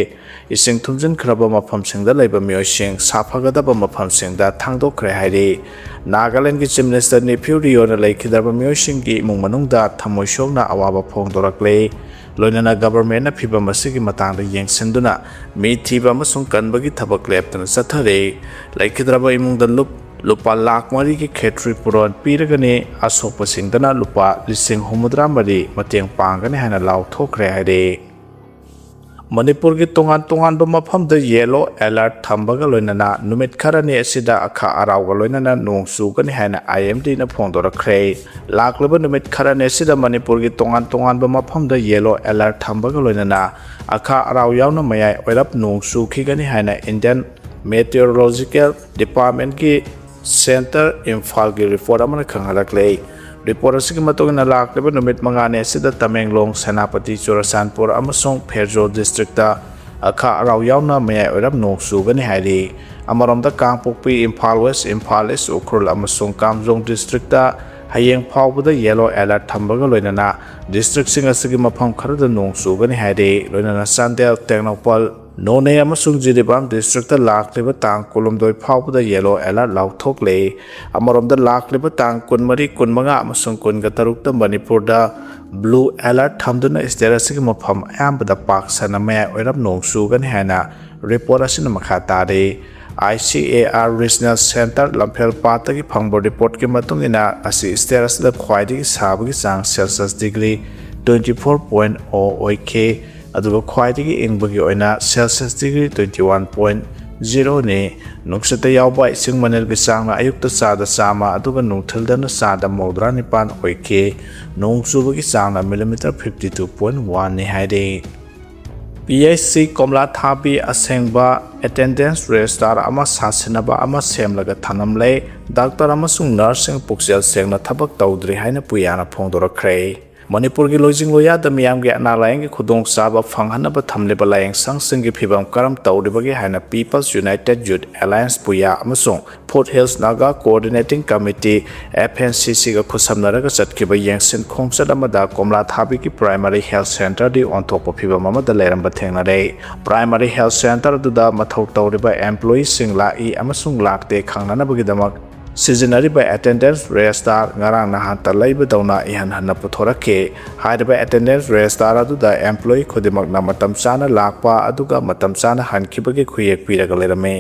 ꯏꯁꯤꯡ ꯊꯨꯝꯖꯤꯟꯈ꯭ꯔꯕ ꯃꯐꯝꯁꯤꯡꯗ ꯂꯩꯕ ꯃꯤꯑꯣꯏꯁꯤꯡ ꯁꯥꯐꯒꯗꯕ ꯃꯐꯝꯁꯤꯡꯗ ꯊꯥꯡꯗꯣꯛꯈ꯭ꯔꯦ ꯍꯥꯏꯔꯤ꯫ ꯅꯥꯒꯥꯂꯦꯟꯒꯤ Chief Minister ꯅꯤꯐꯤꯌꯨ ꯔꯤꯑꯣꯅ ꯂꯩꯈꯤꯗ꯭ꯔꯕ ꯃꯤꯑꯣꯏꯁꯤꯡꯒꯤ ꯏꯃꯨꯡ ꯃꯅꯨꯡꯗ ꯊꯃꯣꯏ ꯁꯣꯛꯅ ꯑꯋꯥꯕ ꯐꯣꯡꯗꯣꯔꯛꯂꯦ꯫ ꯂꯣꯏꯅꯅ governmentꯅ ꯐꯤꯚꯝ ꯑꯁꯤꯒꯤ ꯃꯇꯥꯡꯗ ꯌꯦꯡꯁꯤꯟꯗꯨꯅ ꯃꯤ ꯊꯤꯕ ꯑꯃꯁꯨꯡ ꯀꯟꯕꯒꯤ ꯊꯕꯛ ꯂꯦꯞꯇꯅ ꯆꯠꯊꯔꯦ꯫ ꯂꯩꯈꯤꯗ꯭ꯔꯕ ꯏꯃꯨꯡꯗ ꯂꯨꯞ-, ꯂꯨꯄꯥ ꯂꯥꯈ ꯃꯔꯤꯒꯤ ꯈꯦꯇ꯭ꯔꯤ ꯄꯨꯔꯣꯟ ꯄꯤꯔꯒꯅꯤ, ꯑꯁꯣꯛꯄꯁꯤꯡꯗꯅ ꯂꯨꯄꯥ ꯂꯤꯁꯤꯡ ꯍꯨꯝꯐꯨꯇꯔꯥ ꯃꯔꯤ ꯃꯇꯦꯡ ꯄꯥꯡꯒꯅꯤ ꯍꯥꯏꯅ ꯂꯥꯎꯊꯣꯛꯈ꯭ꯔꯦ ꯍꯥꯏꯔꯦ꯫ ꯃꯅꯤꯄꯨꯔꯒꯤ ꯇꯣꯉꯥꯟ ꯇꯣꯉꯥꯟꯕ ꯃꯐꯝꯗ yellow alert ꯊꯝꯕꯒ ꯂꯣꯏꯅꯅ ꯅꯨꯃꯤꯠ ꯈꯔꯅꯤ ꯑꯁꯤꯗ ꯑꯈꯥ ꯑꯔꯥꯎꯒ ꯂꯣꯏꯅꯅ ꯅꯣꯡ ꯆꯨꯒꯅꯤ ꯍꯥꯏꯅ IMDꯅ ꯐꯣꯡꯗꯣꯔꯛꯈ꯭ꯔꯦ꯫ ꯂꯥꯛꯂꯤꯕ ꯅꯨꯃꯤꯠ ꯈꯔꯅꯤ ꯑꯁꯤꯗ ꯃꯅꯤꯄꯨꯔꯒꯤ ꯇꯣꯉꯥꯟ ꯇꯣꯉꯥꯟꯕ ꯃꯐꯝꯗ yellow alert ꯊꯝꯕꯒ ꯂꯣꯏꯅꯅ ꯑꯈꯥ ꯑꯔꯥꯎ ꯌꯥꯎꯅ ꯃꯌꯥꯏ ꯑꯣꯏꯔꯞ ꯅꯣꯡ ꯆꯨꯈꯤꯒꯅꯤ ꯍꯥꯏꯅ Indian Meteorological Departmentꯀꯤ Centre ꯏꯝꯐꯥꯜꯒꯤ report ꯑꯃꯅ ꯈꯪꯍꯜꯂꯛꯂꯦ꯫ Report ꯑꯁꯤꯒꯤ ꯃꯇꯨꯡ ꯏꯟꯅ ꯂꯥꯛꯂꯤꯕ ꯅꯨꯃꯤꯠ ꯃꯉꯥꯅꯤ ꯑꯁꯤꯗ ꯇꯃꯦꯡꯂꯣꯡ, ꯁꯦꯅꯥꯄꯇꯤ, ꯆꯨꯔꯆꯥꯟꯄꯨꯔ ꯑꯃꯁꯨꯡ ꯐꯦꯔꯖꯣ districtꯇ ꯑꯈꯥ ꯑꯔꯥꯎ ꯌꯥꯎꯅ ꯃꯌꯥꯏ ꯑꯣꯏꯔꯞ ꯅꯣꯡ ꯆꯨꯒꯅꯤ ꯍꯥꯏꯔꯤ꯫ ꯑꯃꯔꯣꯝꯗ, ꯀꯥꯡꯄꯣꯛꯄꯤ, ꯏꯝꯐꯥꯜ ꯋꯦꯁ, ꯏꯝꯐꯥꯜ ꯏꯁ, ꯎꯈ꯭ꯔꯨꯜ ꯑꯃꯁꯨꯡ ꯀꯥꯝꯖꯣꯡ ꯗꯤꯁꯇ꯭ꯔꯤꯛꯇ ꯍꯌꯦꯡ ꯐꯥꯎꯕꯗ ꯌꯦꯂꯣ ꯑꯦꯂꯔꯠ ꯊꯝꯕꯒ ꯂꯣꯏꯅꯅ ꯗꯤꯁꯇ꯭ꯔꯤꯛꯁꯤꯡ ꯑꯁꯤꯒꯤ ꯃꯐꯝ ꯈꯔꯗ ꯅꯣꯡ ꯆꯨꯒꯅꯤ ꯍꯥꯏꯔꯤ꯫ ꯂꯣꯏꯅꯅ ꯆꯥꯟꯗꯦꯜ, ꯇꯦꯡꯅꯧꯄꯜ, ꯅꯣꯅꯦ ꯑꯃꯁꯨꯡ ꯖꯤꯔꯤꯕꯥꯝ ꯗꯤꯁꯇ꯭ꯔꯤꯛꯇ ꯂꯥꯛꯂꯤꯕ ꯇꯥꯡ ꯀꯨꯟꯍꯨꯝꯗꯣꯏ ꯐꯥꯎꯕꯗ ꯌꯦꯂꯣ ꯑꯦꯂꯔꯠ ꯂꯥꯎꯊꯣꯛꯂꯦ꯫ ꯑꯃꯔꯣꯝꯗ, ꯂꯥꯛꯂꯤꯕ ꯇꯥꯡ ꯀꯨꯟꯃꯔꯤ, ꯀꯨꯟꯃꯉꯥ ꯑꯃꯁꯨꯡ ꯀꯨꯟꯒ ꯇꯔꯨꯛꯇ ꯃꯅꯤꯄꯨꯔꯗ ꯕ꯭ꯂꯨ ꯑꯦꯂꯔꯠ ꯊꯝꯗꯨꯅ ꯁ꯭ꯇꯦꯠ ꯑꯁꯤꯒꯤ ꯃꯐꯝ ꯑꯌꯥꯝꯕꯗ ꯄꯥꯛ ꯁꯟꯅ ꯃꯌꯥꯏ ꯑꯣꯏꯔꯞ ꯅꯣꯡ ꯆꯨꯒꯅꯤ ꯍꯥꯏꯅ ꯔꯤꯄꯣꯔꯠ ꯑꯁꯤꯅ ꯃꯈꯥ ꯇꯥꯔꯤ꯫ I C A R regional centre Lamphel ꯄꯥꯠꯇꯒꯤ ꯐꯪꯕ ꯔꯤꯄꯣꯔꯠꯀꯤ ꯃꯇꯨꯡ ꯏꯟꯅ, ꯑꯁꯤ ꯁ꯭ꯇꯦꯠ ꯑꯁꯤꯗ ꯈ꯭ꯋꯥꯏꯗꯒꯤ ꯁꯥꯕꯒꯤ ꯆꯥꯡ celsius degree twenty four point o ꯑꯣꯏꯈꯤ꯫ ꯑꯗꯨꯒ ꯈ꯭ꯋꯥꯏꯗꯒꯤ ꯏꯪꯕꯒꯤ ꯑꯣꯏꯅ celsius degree twenty one point ꯖꯤꯔꯣꯅꯤ꯫ ꯅꯨꯡꯁꯤꯠꯇ ꯌꯥꯎꯕ ꯏꯁꯤꯡ ꯃꯅꯤꯜꯒꯤ ꯆꯥꯡꯅ ꯑꯌꯨꯛꯇ ꯆꯥꯗ ꯆꯥꯝꯃ ꯑꯗꯨꯒ ꯅꯨꯡꯊꯤꯜꯗꯅ ꯆꯥꯗ ꯃꯧꯗ꯭ꯔꯥ ꯅꯤꯄꯥꯟ ꯑꯣꯏꯈꯤ꯫ ꯅꯣꯡ ꯆꯨꯕꯒꯤ ꯆꯥꯡꯅ ꯃꯤꯂꯤꯃꯤꯇꯔ ꯐꯤꯐꯇꯤ ꯇꯨ ꯄꯣꯏꯟ ꯋꯥꯟꯅꯤ ꯍꯥꯏꯔꯤ꯫ ꯄꯤ ꯑꯩꯆ ꯁꯤ ꯀꯣꯝꯂꯥ ꯊꯥꯕꯤ ꯑꯁꯦꯡꯕ ꯑꯦꯇꯦꯟꯗꯦꯟꯁ ꯔꯦꯖꯤꯁꯇꯥꯔ ꯑꯃ ꯁꯥꯁꯤꯟꯅꯕ ꯑꯃ ꯁꯦꯝꯂꯒ ꯊꯝꯂꯝꯂꯦ꯫ ꯗꯥꯛꯇꯔ ꯑꯃꯁꯨꯡ ꯅꯔꯁꯁꯤꯡ ꯄꯨꯛꯆꯦꯜ ꯁꯦꯡꯅ ꯊꯕꯛ ꯇꯧꯗ꯭ꯔꯤ ꯍꯥꯏꯅ ꯄꯨꯌꯥꯅ ꯐꯣꯡꯗꯣꯔꯛꯈ꯭ꯔꯦ꯫ ꯃꯅꯤꯄꯨꯔꯒꯤ ꯂꯣꯏꯖꯤꯡ ꯂꯣꯌꯥꯗ ꯃꯤꯌꯥꯝꯒꯤ ꯑꯅꯥ ꯂꯥꯌꯦꯡꯒꯤ ꯈꯨꯗꯣꯡꯆꯥꯕ ꯐꯪꯍꯟꯅꯕ ꯊꯝꯂꯤꯕ ꯂꯥꯌꯦꯡꯁꯪꯁꯤꯡꯒꯤ ꯐꯤꯕꯝ ꯀꯔꯝ ꯇꯧꯔꯤꯕꯒꯦ ꯍꯥꯏꯅ People's United Youth Alliance, ꯄꯨꯌꯥ, ꯑꯃꯁꯨꯡ Foothills Naga Coordinating Committee, F N C C-ꯒ ꯈꯨꯠꯁꯝꯅꯔꯒ ꯆꯠꯈꯤꯕ ꯌꯦꯡꯁꯤꯟ ꯈꯣꯡꯆꯠ ꯑꯃꯗ ꯀꯣꯝꯂꯥ ꯊꯥꯕꯤꯒꯤ Primary Health Centre-ꯗꯤ ꯑꯣꯟꯊꯣꯛꯄ ꯐꯤꯕꯝ ꯑꯃꯗ ꯂꯩꯔꯝꯕ ꯊꯦꯡꯅꯔꯦ꯫ Primary Health Centre ꯑꯗꯨꯗ ꯃꯊꯧ ꯇꯧꯔꯤꯕ employee-ꯁꯤꯡ ꯂꯥꯛꯏ ꯑꯃꯁꯨꯡ ꯂꯥꯛꯇꯦ ꯈꯪꯅꯅꯕꯒꯤꯗꯃꯛ ꯁꯤꯖꯤꯟꯅꯔꯤꯕ ꯑꯦꯇꯦꯟꯗꯦꯟꯁ ꯔꯦꯖꯤꯁꯇꯥꯔ ꯉꯔꯥꯡ ꯅꯍꯥꯟꯇ ꯂꯩꯕꯗꯧꯅ ꯏꯍꯟ ꯍꯟꯅ ꯄꯨꯊꯣꯔꯛꯈꯤ꯫ ꯍꯥꯏꯔꯤꯕ ꯑꯦꯇꯦꯟꯗꯦꯟꯁ ꯔꯦꯖꯤꯁꯇꯥꯔ ꯑꯗꯨꯗ employee ꯈꯨꯗꯤꯡꯃꯛꯅ ꯃꯇꯝ ꯆꯥꯅ ꯂꯥꯛꯄ ꯑꯗꯨꯒ ꯃꯇꯝ ꯆꯥꯅ ꯍꯟꯈꯤꯕꯒꯤ ꯈꯨꯌꯦꯛ ꯄꯤꯔꯒ ꯂꯩꯔꯝꯃꯤ꯫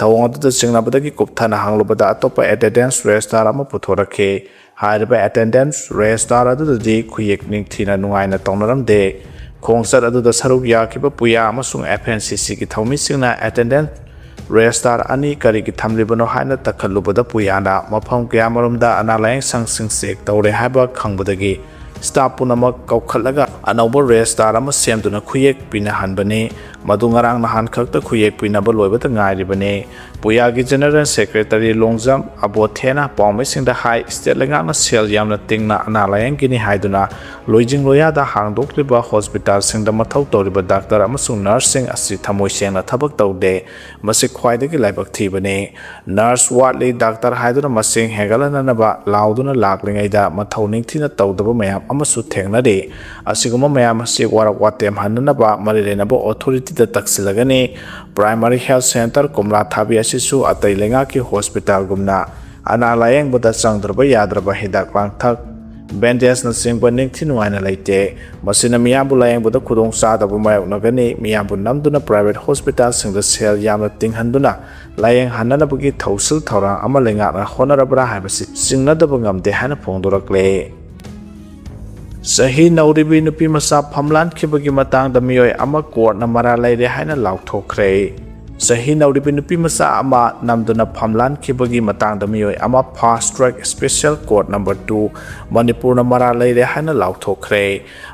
ꯊꯧꯑꯣꯡ ꯑꯗꯨꯗ ꯆꯤꯡꯅꯕꯗꯒꯤ ꯀꯨꯞꯊꯅ ꯍꯪꯂꯨꯕꯗ ꯑꯇꯣꯞꯄ ꯑꯦꯇꯦꯟꯗꯦꯟꯁ ꯔꯦꯖꯤꯁꯇꯥꯔ ꯑꯃ ꯄꯨꯊꯣꯔꯛꯈꯤ꯫ ꯍꯥꯏꯔꯤꯕ ꯑꯦꯇꯦꯟꯗꯦꯟꯁ ꯔꯦꯖꯤꯁꯇꯥꯔ ꯑꯗꯨꯗꯗꯤ ꯈꯨꯌꯦꯛ ꯅꯤꯡꯊꯤꯅ ꯅꯨꯡꯉꯥꯏꯅ ꯇꯧꯅꯔꯝꯗꯦ꯫ ꯈꯣꯡꯆꯠ ꯑꯗꯨꯗ ꯁꯔꯨꯛ ꯌꯥꯈꯤꯕ ꯄꯨꯌꯥ ꯑꯃꯁꯨꯡ F N C C-ꯒꯤ ꯊꯧꯃꯤꯁꯤꯡꯅ ꯑꯦꯇꯦꯟꯗꯦꯟꯁ ꯔꯦꯖꯤꯁꯇꯥꯔ ꯑꯅꯤ ꯀꯔꯤꯒꯤ ꯊꯝꯂꯤꯕꯅꯣ ꯍꯥꯏꯅ ꯇꯛꯈꯠꯂꯨꯕꯗ ꯄꯨꯌꯥꯅ ꯃꯐꯝ ꯀꯌꯥꯃꯔꯨꯝꯗ ꯑꯅꯥ ꯂꯥꯌꯦꯡ ꯁꯪꯁꯤꯡ ꯆꯦꯛ ꯇꯧꯔꯦ ꯍꯥꯏꯕ ꯈꯪꯕꯗꯒꯤ staff ꯄꯨꯝꯅꯃꯛ ꯀꯧꯈꯠꯂꯒ ꯑꯅꯧꯕ registrar ꯑꯃ ꯁꯦꯝꯗꯨꯅ ꯈꯨꯌꯦꯛ ꯄꯤꯅꯍꯟꯕꯅꯤ꯫ ꯃꯗꯨ ꯉꯔꯥꯡ ꯅꯍꯥꯟ ꯈꯛꯇ ꯈꯨꯌꯦꯛ ꯄꯤꯅꯕ ꯂꯣꯏꯕꯗ ꯉꯥꯏꯔꯤꯕꯅꯤ꯫ ꯄꯨꯌꯥꯒꯤ General Secretary ꯂꯣꯡꯖꯝ ꯑꯕꯣꯊꯦꯅ ꯄꯥꯎꯃꯤꯁꯤꯡꯗ ꯍꯥꯏ, state ꯂꯩꯉꯥꯛꯅ ꯁꯦꯜ ꯌꯥꯝꯅ ꯇꯤꯡꯅ ꯑꯅꯥ ꯂꯥꯌꯦꯡꯒꯤꯅꯤ ꯍꯥꯏꯗꯨꯅ ꯂꯣꯏꯖꯤꯡ ꯂꯣꯌꯥꯗ ꯍꯥꯡꯗꯣꯛꯂꯤꯕ hospitalꯁꯤꯡꯗ ꯃꯊꯧ ꯇꯧꯔꯤꯕ doctor ꯑꯃꯁꯨꯡ nurseꯁꯤꯡ ꯑꯁꯤ ꯊꯃꯣꯏ ꯁꯦꯡꯅ ꯊꯕꯛ ꯇꯧꯗꯦ꯫ ꯃꯁꯤ ꯈ꯭ꯋꯥꯏꯗꯒꯤ ꯂꯥꯏꯕꯛ ꯊꯤꯕꯅꯤ꯫ Nurse ꯋꯥꯠꯂꯤ, doctor ꯍꯥꯏꯗꯨꯅ ꯃꯁꯤꯡ ꯍꯦꯟꯒꯠꯍꯟꯅꯅꯕ ꯂꯥꯎꯗꯨꯅ ꯂꯥꯛꯂꯤꯉꯩꯗ ꯃꯊꯧ ꯅꯤꯡꯊꯤꯅ ꯇꯧꯗꯕ ꯃꯌꯥꯝ ꯑꯃꯁꯨ ꯊꯦꯡꯅꯔꯤ꯫ ꯑꯁꯤꯒꯨꯝꯕ ꯃꯌꯥꯝ ꯑꯁꯤ ꯋꯥꯔꯛ ꯋꯥꯇꯦꯝ ꯍꯟꯅꯅꯕ ꯃꯔꯤ ꯂꯩꯅꯕ authorityꯗ ꯇꯛꯁꯤꯜꯂꯒꯅꯤ꯫ Primary Health Centre ꯀꯣꯝꯂꯥ ꯊꯥꯕꯤ ꯑꯁꯤꯁꯨ ꯑꯇꯩ ꯂꯩꯉꯥꯛꯀꯤ hospitalꯒꯨꯝꯅ ꯑꯅꯥ ꯂꯥꯌꯦꯡꯕꯗ ꯆꯪꯗ꯭ꯔꯕ ꯌꯥꯗ꯭ꯔꯕ ꯍꯤꯗꯥꯛ ꯂꯥꯡꯊꯛ, bandageꯅꯆꯤꯡꯕ ꯅꯤꯡꯊꯤ ꯅꯨꯡꯉꯥꯏꯅ ꯂꯩꯇꯦ꯫ ꯃꯁꯤꯅ ꯃꯤꯌꯥꯝꯕꯨ ꯂꯥꯌꯦꯡꯕꯗ ꯈꯨꯗꯣꯡ ꯆꯥꯗꯕ ꯃꯥꯌꯣꯛꯅꯒꯅꯤ꯫ ꯃꯤꯌꯥꯝꯕꯨ ꯅꯝꯗꯨꯅ private hospitalꯁꯤꯡꯗ ꯁꯦꯜ ꯌꯥꯝꯅ ꯇꯤꯡꯍꯟꯗꯨꯅ ꯂꯥꯌꯦꯡ ꯍꯟꯅꯅꯕꯒꯤ ꯊꯧꯁꯤꯜ ꯊꯧꯔꯥꯡ ꯑꯃ ꯂꯩꯉꯥꯛꯅ ꯍꯣꯠꯅꯔꯕ꯭ꯔꯥ ꯍꯥꯏꯕꯁꯤ ꯆꯤꯡꯅꯗꯕ ꯉꯝꯗꯦ ꯍꯥꯏꯅ ꯐꯣꯡꯗꯣꯔꯛꯂꯦ꯫ ꯆꯍꯤ ꯅꯧꯔꯤꯕꯤ ꯅꯨꯄꯤ ꯃꯆꯥ ꯐꯝꯂꯥꯟꯈꯤꯕꯒꯤ ꯃꯇꯥꯡꯗ ꯃꯤꯑꯣꯏ ꯑꯃ courtꯅ ꯃꯔꯥꯜ ꯂꯩꯔꯦ ꯍꯥꯏꯅ ꯂꯥꯎꯊꯣꯛꯈ꯭ꯔꯦ꯫ ꯆꯍꯤ ꯅꯧꯔꯤꯕꯤ ꯅꯨꯄꯤ ꯃꯆꯥ ꯑꯃ ꯅꯝꯗꯨꯅ ꯐꯝꯂꯥꯟꯈꯤꯕꯒꯤ ꯃꯇꯥꯡꯗ ꯃꯤꯑꯣꯏ ꯑꯃ Fast Track Special Court Number Two ꯃꯅꯤꯄꯨꯔꯅ ꯃꯔꯥꯜ ꯂꯩꯔꯦ ꯍꯥꯏꯅ ꯂꯥꯎꯊꯣꯛꯈ꯭ꯔꯦ꯫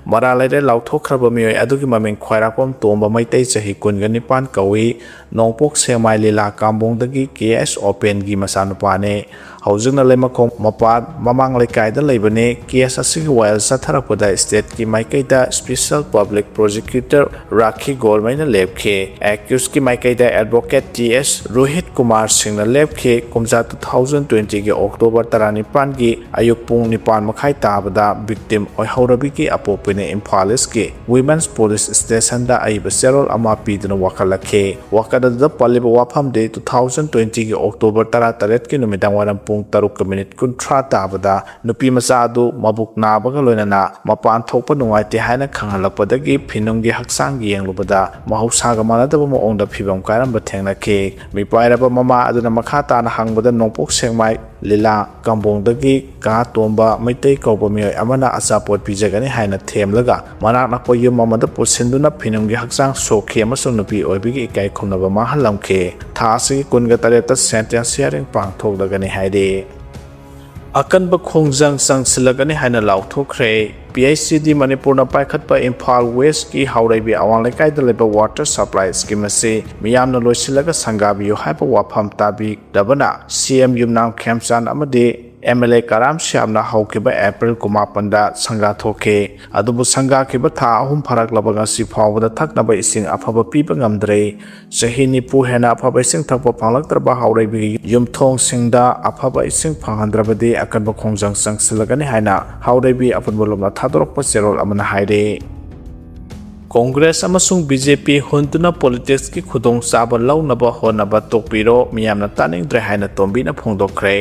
ꯃꯔꯥꯜ ꯂꯩꯔꯦ ꯂꯥꯎꯊꯣꯛꯈ꯭ꯔꯕ ꯃꯤꯑꯣꯏ ꯑꯗꯨꯒꯤ ꯃꯃꯤꯡ ꯈ꯭ꯋꯥꯏꯔꯥꯛꯄꯝ ꯇꯣꯝꯕ, ꯃꯩꯇꯩ, ꯆꯍꯤ ꯀꯨꯟꯒ ꯅꯤꯄꯥꯟ ꯀꯧꯏ꯫ ꯅꯣꯡꯄꯣꯛ ꯁꯦꯛꯃꯥꯏ ꯂꯤꯂꯥ ꯀꯥꯝꯕꯣꯡꯗꯒꯤ K S ꯑꯣꯄꯦꯟꯒꯤ ꯃꯆꯥꯅꯨꯄꯥꯅꯤ꯫ ꯍꯧꯖꯤꯛꯅ ꯂꯩꯃꯈꯣꯡ ꯃꯄꯥꯟ ꯃꯃꯥꯡ ꯂꯩꯀꯥꯏꯗ ꯂꯩꯕꯅꯤ꯫ Case ꯑꯁꯤꯒꯤ ꯋꯥꯌꯦꯜ ꯆꯠꯊꯔꯛꯄꯗ stateꯀꯤ ꯃꯥꯏꯀꯩꯗ Special Public Prosecutor ꯔꯥꯈꯤ ꯒꯣꯜꯃꯩꯅ ꯂꯦꯞꯈꯤ꯫ Accusedꯀꯤ ꯃꯥꯏꯀꯩꯗ Advocate T S Rohit Kumar ꯁꯤꯡꯅ ꯂꯦꯞꯈꯤ꯫ ꯀꯨꯝꯖꯥ two thousand twentyꯒꯤ October ꯇꯔꯥꯅꯤꯄꯥꯟꯒꯤ ꯑꯌꯨꯛ ꯄꯨꯡ ꯅꯤꯄꯥꯟ ꯃꯈꯥꯏ ꯇꯥꯕꯗ victim ꯑꯣꯏꯍꯧꯔꯕꯤꯒꯤ ꯑꯄꯣꯛꯄꯤꯅ ꯏꯝꯐꯥꯜ Eastꯀꯤ Women's Police Stationꯗ ꯑꯏꯕ ꯆꯦꯔꯣꯜ ꯑꯃ ꯄꯤꯗꯨꯅ ꯋꯥꯀꯠꯂꯛꯈꯤ꯫ ꯋꯥꯀꯠ ꯑꯗꯨꯗ ꯄꯜꯂꯤꯕ ꯋꯥꯐꯝꯗꯤ two thousand twentyꯒꯤ October ꯇꯔꯥꯇꯔꯦꯠꯀꯤ ꯅꯨꯃꯤꯗꯥꯡ ꯋꯥꯏꯔꯝ ꯄꯨꯡ ꯇꯔꯨꯛꯀ minute ꯀꯨꯟꯊ꯭ꯔꯥ ꯇꯥꯕꯗ ꯅꯨꯄꯤ ꯃꯆꯥ ꯑꯗꯨ ꯃꯕꯨꯛ ꯅꯥꯕꯒ ꯂꯣꯏꯅꯅ ꯃꯄꯥꯟ ꯊꯣꯛꯄ ꯅꯨꯡꯉꯥꯏꯇꯦ ꯍꯥꯏꯅ ꯈꯪꯍꯜꯂꯛꯄꯗꯒꯤ ꯐꯤꯅꯨꯡꯒꯤ ꯍꯛꯆꯥꯡ ꯌꯦꯡꯂꯨꯕꯗ ꯃꯍꯧꯁꯥꯒ ꯃꯥꯟꯅꯗꯕ ꯃꯑꯣꯡꯗ ꯐꯤꯕꯝ ꯀꯥꯏꯔꯝꯕ ꯊꯦꯡꯅꯈꯤ꯫ ꯃꯤꯄꯥꯏꯔꯕ ꯃꯃꯥ ꯑꯗꯨꯅ ꯃꯈꯥ ꯇꯥꯅ ꯍꯪꯕꯗ ꯅꯣꯡꯄꯣꯛ ꯁꯦꯛꯃꯥꯏ ꯂꯤꯂꯥ ꯀꯥꯝꯕꯣꯡꯗꯒꯤ ꯀꯥ ꯇꯣꯝꯕ ꯃꯩꯇꯩ ꯀꯧꯕ ꯃꯤꯑꯣꯏ ꯑꯃꯅ ꯑꯆꯥꯄꯣꯠ ꯄꯤꯖꯒꯅꯤ ꯍꯥꯏꯅ ꯊꯦꯝꯂꯒ ꯃꯅꯥꯛ ꯅꯛꯄ ꯌꯨꯝ ꯑꯃꯗ ꯄꯨꯁꯤꯟꯗꯨꯅ ꯐꯤꯅꯨꯡꯒꯤ ꯍꯛꯆꯥꯡ ꯁꯣꯛꯈꯤ ꯑꯃꯁꯨꯡ ꯅꯨꯄꯤ ꯑꯣꯏꯕꯒꯤ ꯏꯀꯥꯏ ꯈꯨꯝꯅꯕ ꯃꯥꯡꯍꯜꯂꯝꯈꯤ꯫ ꯊꯥ ꯑꯁꯤꯒꯤ ꯀꯨꯟꯒ ꯇꯔꯦꯠꯇ sentence hearing ꯄꯥꯡꯊꯣꯛꯂꯒꯅꯤ ꯍꯥꯏꯔꯤ꯫ ꯑꯀꯟꯕ ꯈꯣꯡꯖꯪ ꯆꯪꯁꯤꯜꯂꯒꯅꯤ ꯍꯥꯏꯅ ꯂꯥꯎꯊꯣꯛꯈ꯭ꯔꯦ꯫ ꯄꯤ ꯑꯩꯆ ꯁꯤ ꯗꯤ ꯃꯅꯤꯄꯨꯔꯅ ꯄꯥꯏꯈꯠꯄ ꯏꯝꯐꯥꯜ ꯋꯦꯁꯀꯤ ꯍꯥꯎꯔꯩꯕꯤ ꯑꯋꯥꯡ ꯂꯩꯀꯥꯏꯗ ꯂꯩꯕ ꯋꯥꯇꯔ ꯁꯄ꯭ꯂꯥꯏ ꯁ꯭ꯀꯤꯝ ꯑꯁꯤ ꯃꯤꯌꯥꯝꯅ ꯂꯣꯏꯁꯤꯜꯂꯒ ꯁꯪꯒꯥꯕꯤꯌꯨ ꯍꯥꯏꯕ ꯋꯥꯐꯝ ꯇꯥꯕꯤꯗꯕꯅ ꯁꯤ ꯑꯦꯝ ꯌꯨꯝꯅꯥꯝ ꯈꯦꯝꯆꯥꯟ ꯑꯃꯗꯤ ꯑꯦꯝ ꯑꯦꯜ ꯑꯦ ꯀꯔꯥꯝ ꯁ꯭ꯌꯥꯝꯅ ꯍꯧꯈꯤꯕ ꯑꯦꯄ꯭ꯔꯤꯜ ꯀꯨꯟꯃꯥꯄꯟꯗ ꯁꯪꯒꯥ ꯊꯣꯛꯈꯤ꯫ ꯑꯗꯨꯕꯨ ꯁꯪꯒꯥꯈꯤꯕ ꯊꯥ ꯑꯍꯨꯝ ꯐꯥꯔꯛꯂꯕ ꯉꯁꯤ ꯐꯥꯎꯕꯗ ꯊꯛꯅꯕ ꯏꯁꯤꯡ ꯑꯐꯕ ꯄꯤꯕ ꯉꯝꯗ꯭ꯔꯦ꯫ ꯆꯍꯤ ꯅꯤꯐꯨ ꯍꯦꯟꯅ ꯑꯐꯕ ꯏꯁꯤꯡ ꯊꯛꯄ ꯐꯪꯂꯛꯇ꯭ꯔꯕ ꯍꯥꯎꯔꯩꯕꯤꯒꯤ ꯌꯨꯝꯊꯣꯡꯁꯤꯡꯗ ꯑꯐꯕ ꯏꯁꯤꯡ ꯐꯪꯍꯟꯗ꯭ꯔꯕꯗꯤ ꯑꯀꯟꯕ ꯈꯣꯡꯖꯪ ꯆꯪꯁꯤꯜꯂꯒꯅꯤ ꯍꯥꯏꯅ ꯍꯥꯎꯔꯩꯕꯤ ꯑꯄꯨꯟꯕ ꯂꯨꯞꯅ ꯊꯥꯗꯣꯔꯛꯄ ꯆꯦꯔꯣꯜ ꯑꯃꯅ ꯍꯥꯏꯔꯤ꯫ ꯀꯣꯡꯒ꯭ꯔꯦꯁ ꯑꯃꯁꯨꯡ ꯕꯤ ꯖꯦ ꯄꯤ ꯍꯨꯟꯗꯨꯅ ꯄꯣꯂꯤꯇꯤꯛꯁꯀꯤ ꯈꯨꯗꯣꯡꯆꯥꯕ ꯂꯧꯅꯕ ꯍꯣꯠꯅꯕ ꯇꯣꯛꯄꯤꯔꯣ, ꯃꯤꯌꯥꯝꯅ ꯇꯥꯅꯤꯡꯗ꯭ꯔꯦ ꯍꯥꯏꯅ ꯇꯣꯝꯕꯤꯅ ꯐꯣꯡꯗꯣꯛꯈ꯭ꯔꯦ꯫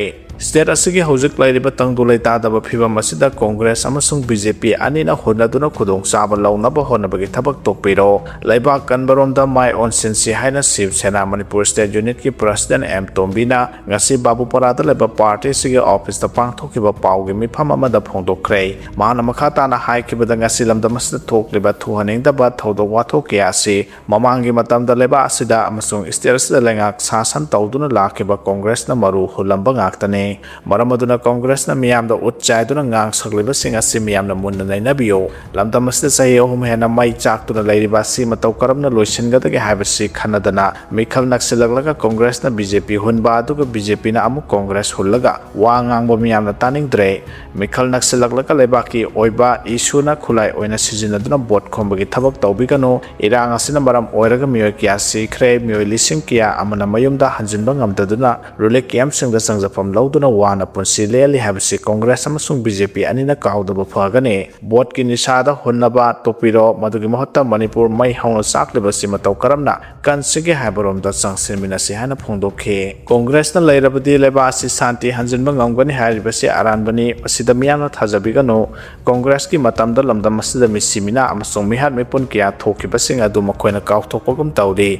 ꯁ꯭ꯇꯦꯠ ꯑꯁꯤꯒꯤ ꯍꯧꯖꯤꯛ ꯂꯩꯔꯤꯕ ꯇꯪꯗꯨ ꯂꯩꯇꯥꯗꯕ ꯐꯤꯕꯝ ꯑꯁꯤꯗ ꯀꯣꯡꯒ꯭ꯔꯦꯁ ꯑꯃꯁꯨꯡ ꯕꯤ ꯖꯦ ꯄꯤ ꯑꯅꯤꯅ ꯍꯨꯟꯅꯗꯨꯅ ꯈꯨꯗꯣꯡꯆꯥꯕ ꯂꯧꯅꯕ ꯍꯣꯠꯅꯕꯒꯤ ꯊꯕꯛ ꯇꯣꯛꯄꯤꯔꯣ꯫ ꯂꯩꯕꯥꯛ ꯀꯟꯕꯔꯣꯝꯗ ꯃꯥꯏ ꯑꯣꯟꯁꯤꯟꯁꯤ ꯍꯥꯏꯅ ꯁꯤꯕ ꯁꯦꯅꯥ ꯃꯅꯤꯄꯨꯔ ꯁ꯭ꯇꯦꯠ ꯌꯨꯅꯤꯠꯀꯤ ꯄ꯭ꯔꯁꯤꯗꯦꯟꯠ ꯑꯦꯝ ꯇꯣꯝꯕꯤꯅ ꯉꯁꯤ ꯕꯥꯕꯨꯄꯥꯔꯥꯗ ꯂꯩꯕ ꯄꯥꯔꯇꯤ ꯑꯁꯤꯒꯤ ꯑꯣꯐꯤꯁꯇ ꯄꯥꯡꯊꯣꯛꯈꯤꯕ ꯄꯥꯎꯒꯤ ꯃꯤꯐꯝ ꯑꯃꯗ ꯐꯣꯡꯗꯣꯛꯈ꯭ꯔꯦ꯫ ꯃꯍꯥꯛꯅ ꯃꯈꯥ ꯇꯥꯅ ꯍꯥꯏꯈꯤꯕꯗ ꯉꯁꯤ ꯂꯝꯗꯝ ꯑꯁꯤꯗ ꯊꯣꯛꯂꯤꯕ ꯊꯨꯍꯟꯅꯤꯡꯗꯕ ꯊꯧꯗꯣꯛ ꯋꯥꯊꯣꯛ ꯀꯌꯥ ꯑꯁꯤ ꯃꯃꯥꯡꯒꯤ ꯃꯇꯝꯗ ꯂꯩꯕꯥꯛ ꯑꯁꯤꯗ ꯑꯃꯁꯨꯡ ꯁ꯭ꯇꯦꯠ ꯑꯁꯤꯗ ꯂꯩꯉꯥꯛ ꯁꯥꯁꯟ ꯇꯧꯗꯨꯅ ꯂꯥꯛꯈꯤꯕ ꯀꯣꯡꯒ꯭ꯔꯦꯁꯅ ꯃꯔꯨ ꯍꯨꯜꯂꯝꯕ ꯉꯥꯛꯇꯅꯤ꯫ ꯃꯔꯝ ꯑꯗꯨꯅ ꯀꯣꯡꯒ꯭ꯔꯦꯁꯅ ꯃꯤꯌꯥꯝꯗ ꯎꯠ ꯆꯥꯏꯗꯨꯅ ꯉꯥꯡ ꯁꯛꯂꯤꯕꯁꯤꯡ ꯑꯁꯤ ꯃꯤꯌꯥꯝꯅ ꯃꯨꯟꯅ ꯅꯩꯅꯕꯤꯌꯨ꯫ ꯂꯝꯗꯝ ꯑꯁꯤꯗ ꯆꯍꯤ ꯑꯍꯨꯝ ꯍꯦꯟꯅ ꯃꯩ ꯆꯥꯛꯇꯨꯅ ꯂꯩꯔꯤꯕ ꯑꯁꯤ ꯃꯇꯧ ꯀꯔꯝꯅ ꯂꯣꯏꯁꯤꯟꯒꯗꯒꯦ ꯍꯥꯏꯕꯁꯤ ꯈꯟꯅꯗꯅ ꯃꯤꯈꯜ ꯅꯛꯁꯤꯜꯂꯛꯂꯒ ꯀꯣꯡꯒ꯭ꯔꯦꯁꯅ ꯕꯤ ꯖꯦ ꯄꯤ ꯍꯨꯟꯕ, ꯑꯗꯨꯒ ꯕꯤ ꯖꯦ ꯄꯤꯅ ꯑꯃꯨꯛ ꯀꯣꯡꯒ꯭ꯔꯦꯁ ꯍꯨꯜꯂꯒ ꯋꯥ ꯉꯥꯡꯕ ꯃꯤꯌꯥꯝꯅ ꯇꯥꯅꯤꯡꯗ꯭ꯔꯦ꯫ ꯃꯤꯈꯜ ꯅꯛꯁꯤꯜꯂꯛꯂꯒ ꯂꯩꯕꯥꯛꯀꯤ ꯑꯣꯏꯕ ꯏꯁꯨꯅ ꯈꯨꯠꯂꯥꯏ ꯑꯣꯏꯅ ꯁꯤꯖꯤꯟꯅꯗꯨꯅ ꯚꯣꯠ ꯈꯣꯝꯕꯒꯤ ꯊꯕꯛ ꯇꯧꯕꯤꯒꯅꯨ꯫ ꯏꯔꯥꯡ ꯑꯁꯤꯅ ꯃꯔꯝ ꯑꯣꯏꯔꯒ ꯃꯤꯑꯣꯏ ꯀꯌꯥ ꯁꯤꯈ꯭ꯔꯦ, ꯃꯤꯑꯣꯏ ꯂꯤꯁꯤꯡ ꯀꯌꯥ ꯑꯃꯅ ꯃꯌꯨꯝꯗ ꯍꯟꯖꯤꯟꯕ ꯉꯝꯗꯗꯨꯅ ꯔꯤꯂꯤꯐ ꯀꯦꯝꯞꯁꯤꯡꯗ ꯆꯪꯖꯐꯝ ꯂꯧꯗꯨꯅ ꯋꯥꯅ ꯄꯨꯟꯁꯤ ꯂꯦꯜꯂꯤ ꯍꯥꯏꯕꯁꯤ ꯀꯣꯡꯒ꯭ꯔꯦꯁ ꯑꯃꯁꯨꯡ ꯕꯤ ꯖꯦ ꯄꯤ ꯑꯅꯤꯅ ꯀꯥꯎꯗꯕ ꯐꯒꯅꯤ꯫ ꯚꯣꯠꯀꯤ ꯅꯤꯁꯥꯗ ꯍꯨꯟꯅꯕ ꯇꯣꯛꯄꯤꯔꯣ, ꯃꯗꯨꯒꯤ ꯃꯍꯨꯠꯇ ꯃꯅꯤꯄꯨꯔ ꯃꯩ ꯍꯧꯅ ꯆꯥꯛꯂꯤꯕꯁꯤ ꯃꯇꯧ ꯀꯔꯝꯅ ꯀꯟꯁꯤꯒꯦ ꯍꯥꯏꯕꯔꯣꯝꯗ ꯆꯪꯁꯤꯟꯃꯤꯟꯅꯁꯤ ꯍꯥꯏꯅ ꯐꯣꯡꯗꯣꯛꯈꯤ꯫ ꯀꯣꯡꯒ꯭ꯔꯦꯁꯅ ꯂꯩꯔꯕꯗꯤ ꯂꯩꯕꯥꯛ ꯑꯁꯤ ꯁꯥꯟꯇꯤ ꯍꯟꯖꯤꯟꯕ ꯉꯝꯒꯅꯤ ꯍꯥꯏꯔꯤꯕꯁꯤ ꯑꯔꯥꯟꯕꯅꯤ꯫ ꯃꯁꯤꯗ ꯃꯤꯌꯥꯝꯅ ꯊꯥꯖꯕꯤꯒꯅꯨ꯫ ꯀꯣꯡꯒ꯭ꯔꯦꯁꯀꯤ ꯃꯇꯝꯗ ꯂꯝꯗꯝ ꯑꯁꯤꯗ ꯃꯤꯁꯤ ꯃꯤꯅꯥ ꯑꯃꯁꯨꯡ ꯃꯤꯍꯥꯠ ꯃꯤꯄꯨꯟ ꯀꯌꯥ ꯊꯣꯛꯈꯤꯕꯁꯤꯡ ꯑꯗꯨ ꯃꯈꯣꯏꯅ ꯀꯥꯎꯊꯣꯛꯄꯒꯨꯝ ꯇꯧꯔꯤ꯫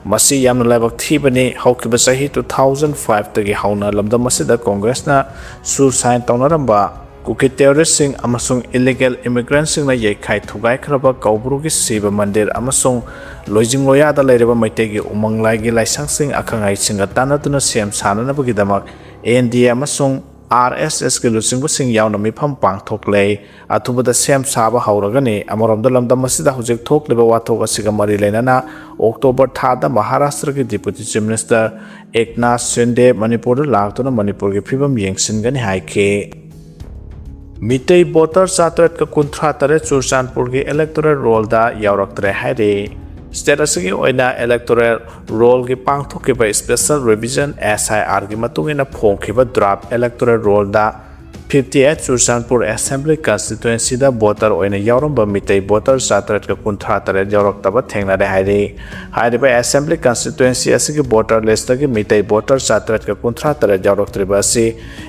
ꯃꯁꯤ ꯌꯥꯝꯅ ꯂꯥꯏꯕꯛ ꯊꯤꯕꯅꯤ꯫ ꯍꯧꯈꯤꯕ ꯆꯍꯤ two thousand five ꯇꯒꯤ ꯍꯧꯅ ꯂꯝꯗꯝ ꯑꯁꯤꯗ ꯀꯣꯡꯒ꯭ꯔꯦꯁꯅ ꯁꯨꯁꯥꯏꯟ ꯇꯧꯅꯔꯝꯕ ꯀꯨꯀꯤ ꯇꯦꯔꯣꯔꯤꯁꯁꯤꯡ ꯑꯃꯁꯨꯡ ꯏꯂꯤꯒꯦꯜ ꯏꯃꯤꯒ꯭ꯔꯦꯟꯠꯁꯤꯡꯅ ꯌꯩꯈꯥꯏ ꯊꯨꯒꯥꯏꯈ꯭ꯔꯕ ꯀꯧꯕ꯭ꯔꯨꯒꯤ ꯁꯤꯕ ꯃꯟꯗꯤꯔ ꯑꯃꯁꯨꯡ ꯂꯣꯏꯖꯤꯡ ꯂꯣꯌꯥꯗ ꯂꯩꯔꯤꯕ ꯃꯩꯇꯩꯒꯤ ꯎꯃꯪ ꯂꯥꯏꯒꯤ ꯂꯥꯏꯁꯪꯁꯤꯡ ꯑꯈꯪ ꯑꯍꯩꯁꯤꯡꯒ ꯇꯥꯟꯅꯗꯨꯅ ꯁꯦꯝ ꯁꯥꯅꯅꯕꯒꯤꯗꯃꯛ ꯑꯦꯟ ꯗꯤ ꯑꯦ ꯑꯃꯁꯨꯡ ꯑꯥꯔ ꯑꯦꯁ ꯑꯦꯁꯀꯤ ꯂꯨꯆꯤꯡꯕꯁꯤꯡ ꯌꯥꯎꯅ ꯃꯤꯐꯝ ꯄꯥꯡꯊꯣꯛꯂꯦ꯫ ꯑꯊꯨꯕꯗ ꯁꯦꯝ ꯁꯥꯕ ꯍꯧꯔꯒꯅꯤ꯫ ꯑꯃꯔꯣꯝꯗ, ꯂꯝꯗꯝ ꯑꯁꯤꯗ ꯍꯧꯖꯤꯛ ꯊꯣꯛꯂꯤꯕ ꯋꯥꯊꯣꯛ ꯑꯁꯤꯒ ꯃꯔꯤ ꯂꯩꯅꯅ ꯑꯣꯛꯇꯣꯕꯔ ꯊꯥꯗ ꯃꯍꯥꯔꯥꯁꯇ꯭ꯔꯒꯤ ꯗꯤꯄꯨꯇꯤ ꯆꯤꯐ ꯃꯤꯅꯤꯁꯇꯔ ꯑꯦꯛꯅꯥꯊ ꯁꯤꯟꯗꯦ ꯃꯅꯤꯄꯨꯔꯗ ꯂꯥꯛꯇꯨꯅ ꯃꯅꯤꯄꯨꯔꯒꯤ ꯐꯤꯕꯝ ꯌꯦꯡꯁꯤꯟꯒꯅꯤ ꯍꯥꯏꯈꯤ꯫ ꯃꯤꯇꯩ ꯚꯣꯇꯔ ꯆꯥꯇꯔꯦꯠꯀ ꯀꯨꯟꯊ꯭ꯔꯥ ꯇꯔꯦꯠ ꯆꯨꯔꯆꯥꯟꯄꯨꯔꯒꯤ ꯏꯂꯦꯛꯇꯣꯔꯦꯜ ꯔꯣꯜꯗ ꯌꯥꯎꯔꯛꯇ꯭ꯔꯦ ꯍꯥꯏꯔꯤ꯫ ꯁ꯭ꯇꯦꯠ ꯑꯁꯤꯒꯤ ꯑꯣꯏꯅ ꯏꯂꯦꯛꯇꯣꯔꯦꯜ ꯔꯣꯜꯒꯤ ꯄꯥꯡꯊꯣꯛꯈꯤꯕ ꯏꯁꯄꯦꯁꯦꯜ ꯔꯤꯚꯤꯖꯟ, ꯑꯦꯁ ꯑꯥꯏ ꯑꯥꯔꯒꯤ ꯃꯇꯨꯡ ꯏꯟꯅ ꯐꯣꯡꯈꯤꯕ ꯗ꯭ꯔꯥꯐ ꯏꯂꯦꯛꯇꯣꯔꯦꯜ ꯔꯣꯜꯗ ꯐꯤꯐꯇꯤ ꯑꯩꯠ ꯆꯨꯔꯆꯥꯟꯄꯨꯔ ꯑꯦꯁꯦꯝꯕ꯭ꯂꯤ ꯀꯟꯁꯇꯤꯇ꯭ꯋꯦꯟꯁꯤꯗ ꯚꯣꯇꯔ ꯑꯣꯏꯅ ꯌꯥꯎꯔꯝꯕ ꯃꯤꯇꯩ ꯚꯣꯇꯔ ꯆꯥꯇꯔꯦꯠꯀ ꯀꯨꯟꯊ꯭ꯔꯥ ꯇꯔꯦꯠ ꯌꯥꯎꯔꯛꯇꯕ ꯊꯦꯡꯅꯔꯦ ꯍꯥꯏꯔꯤ꯫ ꯍꯥꯏꯔꯤꯕ ꯑꯦꯁꯦꯝꯕ꯭ꯂꯤ ꯀꯟꯁꯇꯤꯇ꯭ꯋꯦꯟꯁꯤ ꯑꯁꯤꯒꯤ ꯚꯣꯇꯔ ꯂꯤꯁꯇꯒꯤ ꯃꯤꯇꯩ ꯚꯣꯇꯔ ꯆꯥꯇꯔꯦꯠꯀ ꯀꯨꯟꯊ꯭ꯔꯥ ꯇꯔꯦꯠ ꯌꯥꯎꯔꯛꯇ꯭ꯔꯤꯕ ꯑꯁꯤ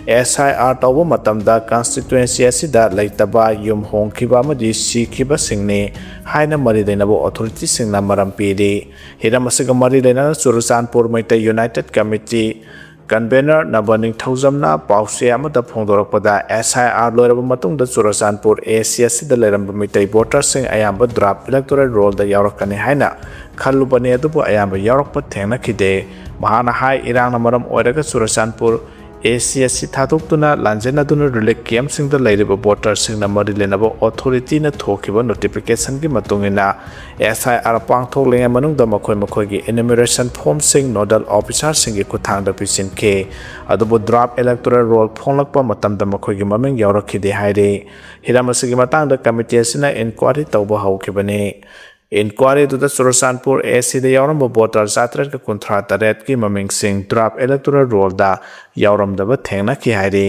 ꯑꯦꯁ ꯑꯥꯏ ꯑꯥꯔ ꯇꯧꯕ ꯃꯇꯝꯗ ꯀꯟꯁꯇꯤꯇ꯭ꯋꯦꯟꯁꯤ ꯑꯁꯤꯗ ꯂꯩꯇꯕ, ꯌꯨꯝ ꯍꯣꯡꯈꯤꯕ ꯑꯃꯗꯤ ꯁꯤꯈꯤꯕꯁꯤꯡꯅꯤ ꯍꯥꯏꯅ ꯃꯔꯤ ꯂꯩꯅꯕ ꯑꯣꯊꯣꯔꯤꯇꯤꯁꯤꯡꯅ ꯃꯔꯝ ꯄꯤꯔꯤ꯫ ꯍꯤꯔꯝ ꯑꯁꯤꯒ ꯃꯔꯤ ꯂꯩꯅꯅ Churachandpur Meitei United committee convener ꯅꯕ ꯅꯤꯡꯊꯧꯖꯝꯅ ꯄꯥꯎꯆꯦ ꯑꯃꯗ ꯐꯣꯡꯗꯣꯔꯛꯄꯗ, ꯑꯦꯁ ꯑꯥꯏ ꯑꯥꯔ ꯂꯣꯏꯔꯕ ꯃꯇꯨꯡꯗ ꯆꯨꯔꯆꯥꯟꯄꯨꯔ ꯑꯦ ꯁꯤ ꯑꯁꯤꯗ ꯂꯩꯔꯝꯕ ꯃꯤꯇꯩ ꯚꯣꯇꯔꯁꯤꯡ ꯑꯌꯥꯝꯕ ꯗ꯭ꯔꯥꯐ ꯏꯂꯦꯛꯇꯣꯔꯦꯜ ꯔꯣꯜꯗ ꯌꯥꯎꯔꯛꯀꯅꯤ ꯍꯥꯏꯅ ꯈꯜꯂꯨꯕꯅꯤ, ꯑꯗꯨꯕꯨ ꯑꯌꯥꯝꯕ ꯌꯥꯎꯔꯛꯄ ꯊꯦꯡꯅꯈꯤꯗꯦ꯫ ꯃꯍꯥꯛꯅ ꯍꯥꯏ, ꯏꯔꯥꯡꯅ ꯃꯔꯝ ꯑꯣꯏꯔꯒ ꯆꯨꯔꯆꯥꯟꯄꯨꯔ ꯑꯦ ꯁꯤ ꯑꯁꯤ ꯊꯥꯗꯣꯛꯇꯨꯅ ꯂꯥꯟꯖꯦꯟꯅꯗꯨꯅ ꯔꯤꯂꯤꯐ ꯀꯦꯝꯞꯁꯤꯡꯗ ꯂꯩꯔꯤꯕ ꯚꯣꯇꯔꯁꯤꯡꯅ ꯃꯔꯤ ꯂꯩꯅꯕ ꯑꯣꯊꯣꯔꯤꯇꯤꯅ ꯊꯣꯛꯈꯤꯕ ꯅꯣꯇꯤꯐꯤꯀꯦꯁꯟꯒꯤ ꯃꯇꯨꯡ ꯏꯟꯅ ꯑꯦꯁ ꯑꯥꯏ ꯑꯥꯔ ꯄꯥꯡꯊꯣꯛꯂꯤꯉꯩ ꯃꯅꯨꯡꯗ ꯃꯈꯣꯏ ꯃꯈꯣꯏꯒꯤ ꯏꯅꯨꯃꯦꯔꯦꯁꯟ ꯐꯣꯔꯝꯁꯤꯡ ꯅꯣꯗꯜ ꯑꯣꯐꯤꯁꯥꯔꯁꯤꯡꯒꯤ ꯈꯨꯠꯊꯥꯡꯗ ꯄꯤꯁꯤꯟꯈꯤ꯫ ꯑꯗꯨꯕꯨ ꯗ꯭ꯔꯥꯐ ꯏꯂꯦꯛꯇꯣꯔꯦꯜ ꯔꯣꯜ ꯐꯣꯡꯂꯛꯄ ꯃꯇꯝꯗ ꯃꯈꯣꯏꯒꯤ ꯃꯃꯤꯡ ꯌꯥꯎꯔꯛꯈꯤꯗꯦ ꯍꯥꯏꯔꯤ꯫ ꯍꯤꯔꯝ ꯑꯁꯤꯒꯤ ꯃꯇꯥꯡꯗ ꯀꯃꯤꯇꯤ ꯑꯁꯤꯅ ꯏꯟꯀ꯭ꯋꯥꯔꯤ ꯇꯧꯕ ꯍꯧꯈꯤꯕꯅꯤ꯫ ꯏꯟꯀ꯭ꯋꯥꯔꯤꯗꯨꯗ ꯆꯨꯔꯆꯥꯟꯄꯨꯔ ꯑꯦ ꯁꯤꯗ ꯌꯥꯎꯔꯝꯕ ꯚꯣꯇꯔ ꯆꯥꯇꯔꯦꯠꯀ ꯀꯨꯟꯊ꯭ꯔꯥ ꯇꯔꯦꯠꯀꯤ ꯃꯃꯤꯡꯁꯤꯡ ꯗ꯭ꯔꯥꯐ ꯏꯂꯦꯛꯇꯣꯔꯦꯜ ꯔꯣꯜꯗ ꯌꯥꯎꯔꯝꯗꯕ ꯊꯦꯡꯅꯈꯤ ꯍꯥꯏꯔꯤ꯫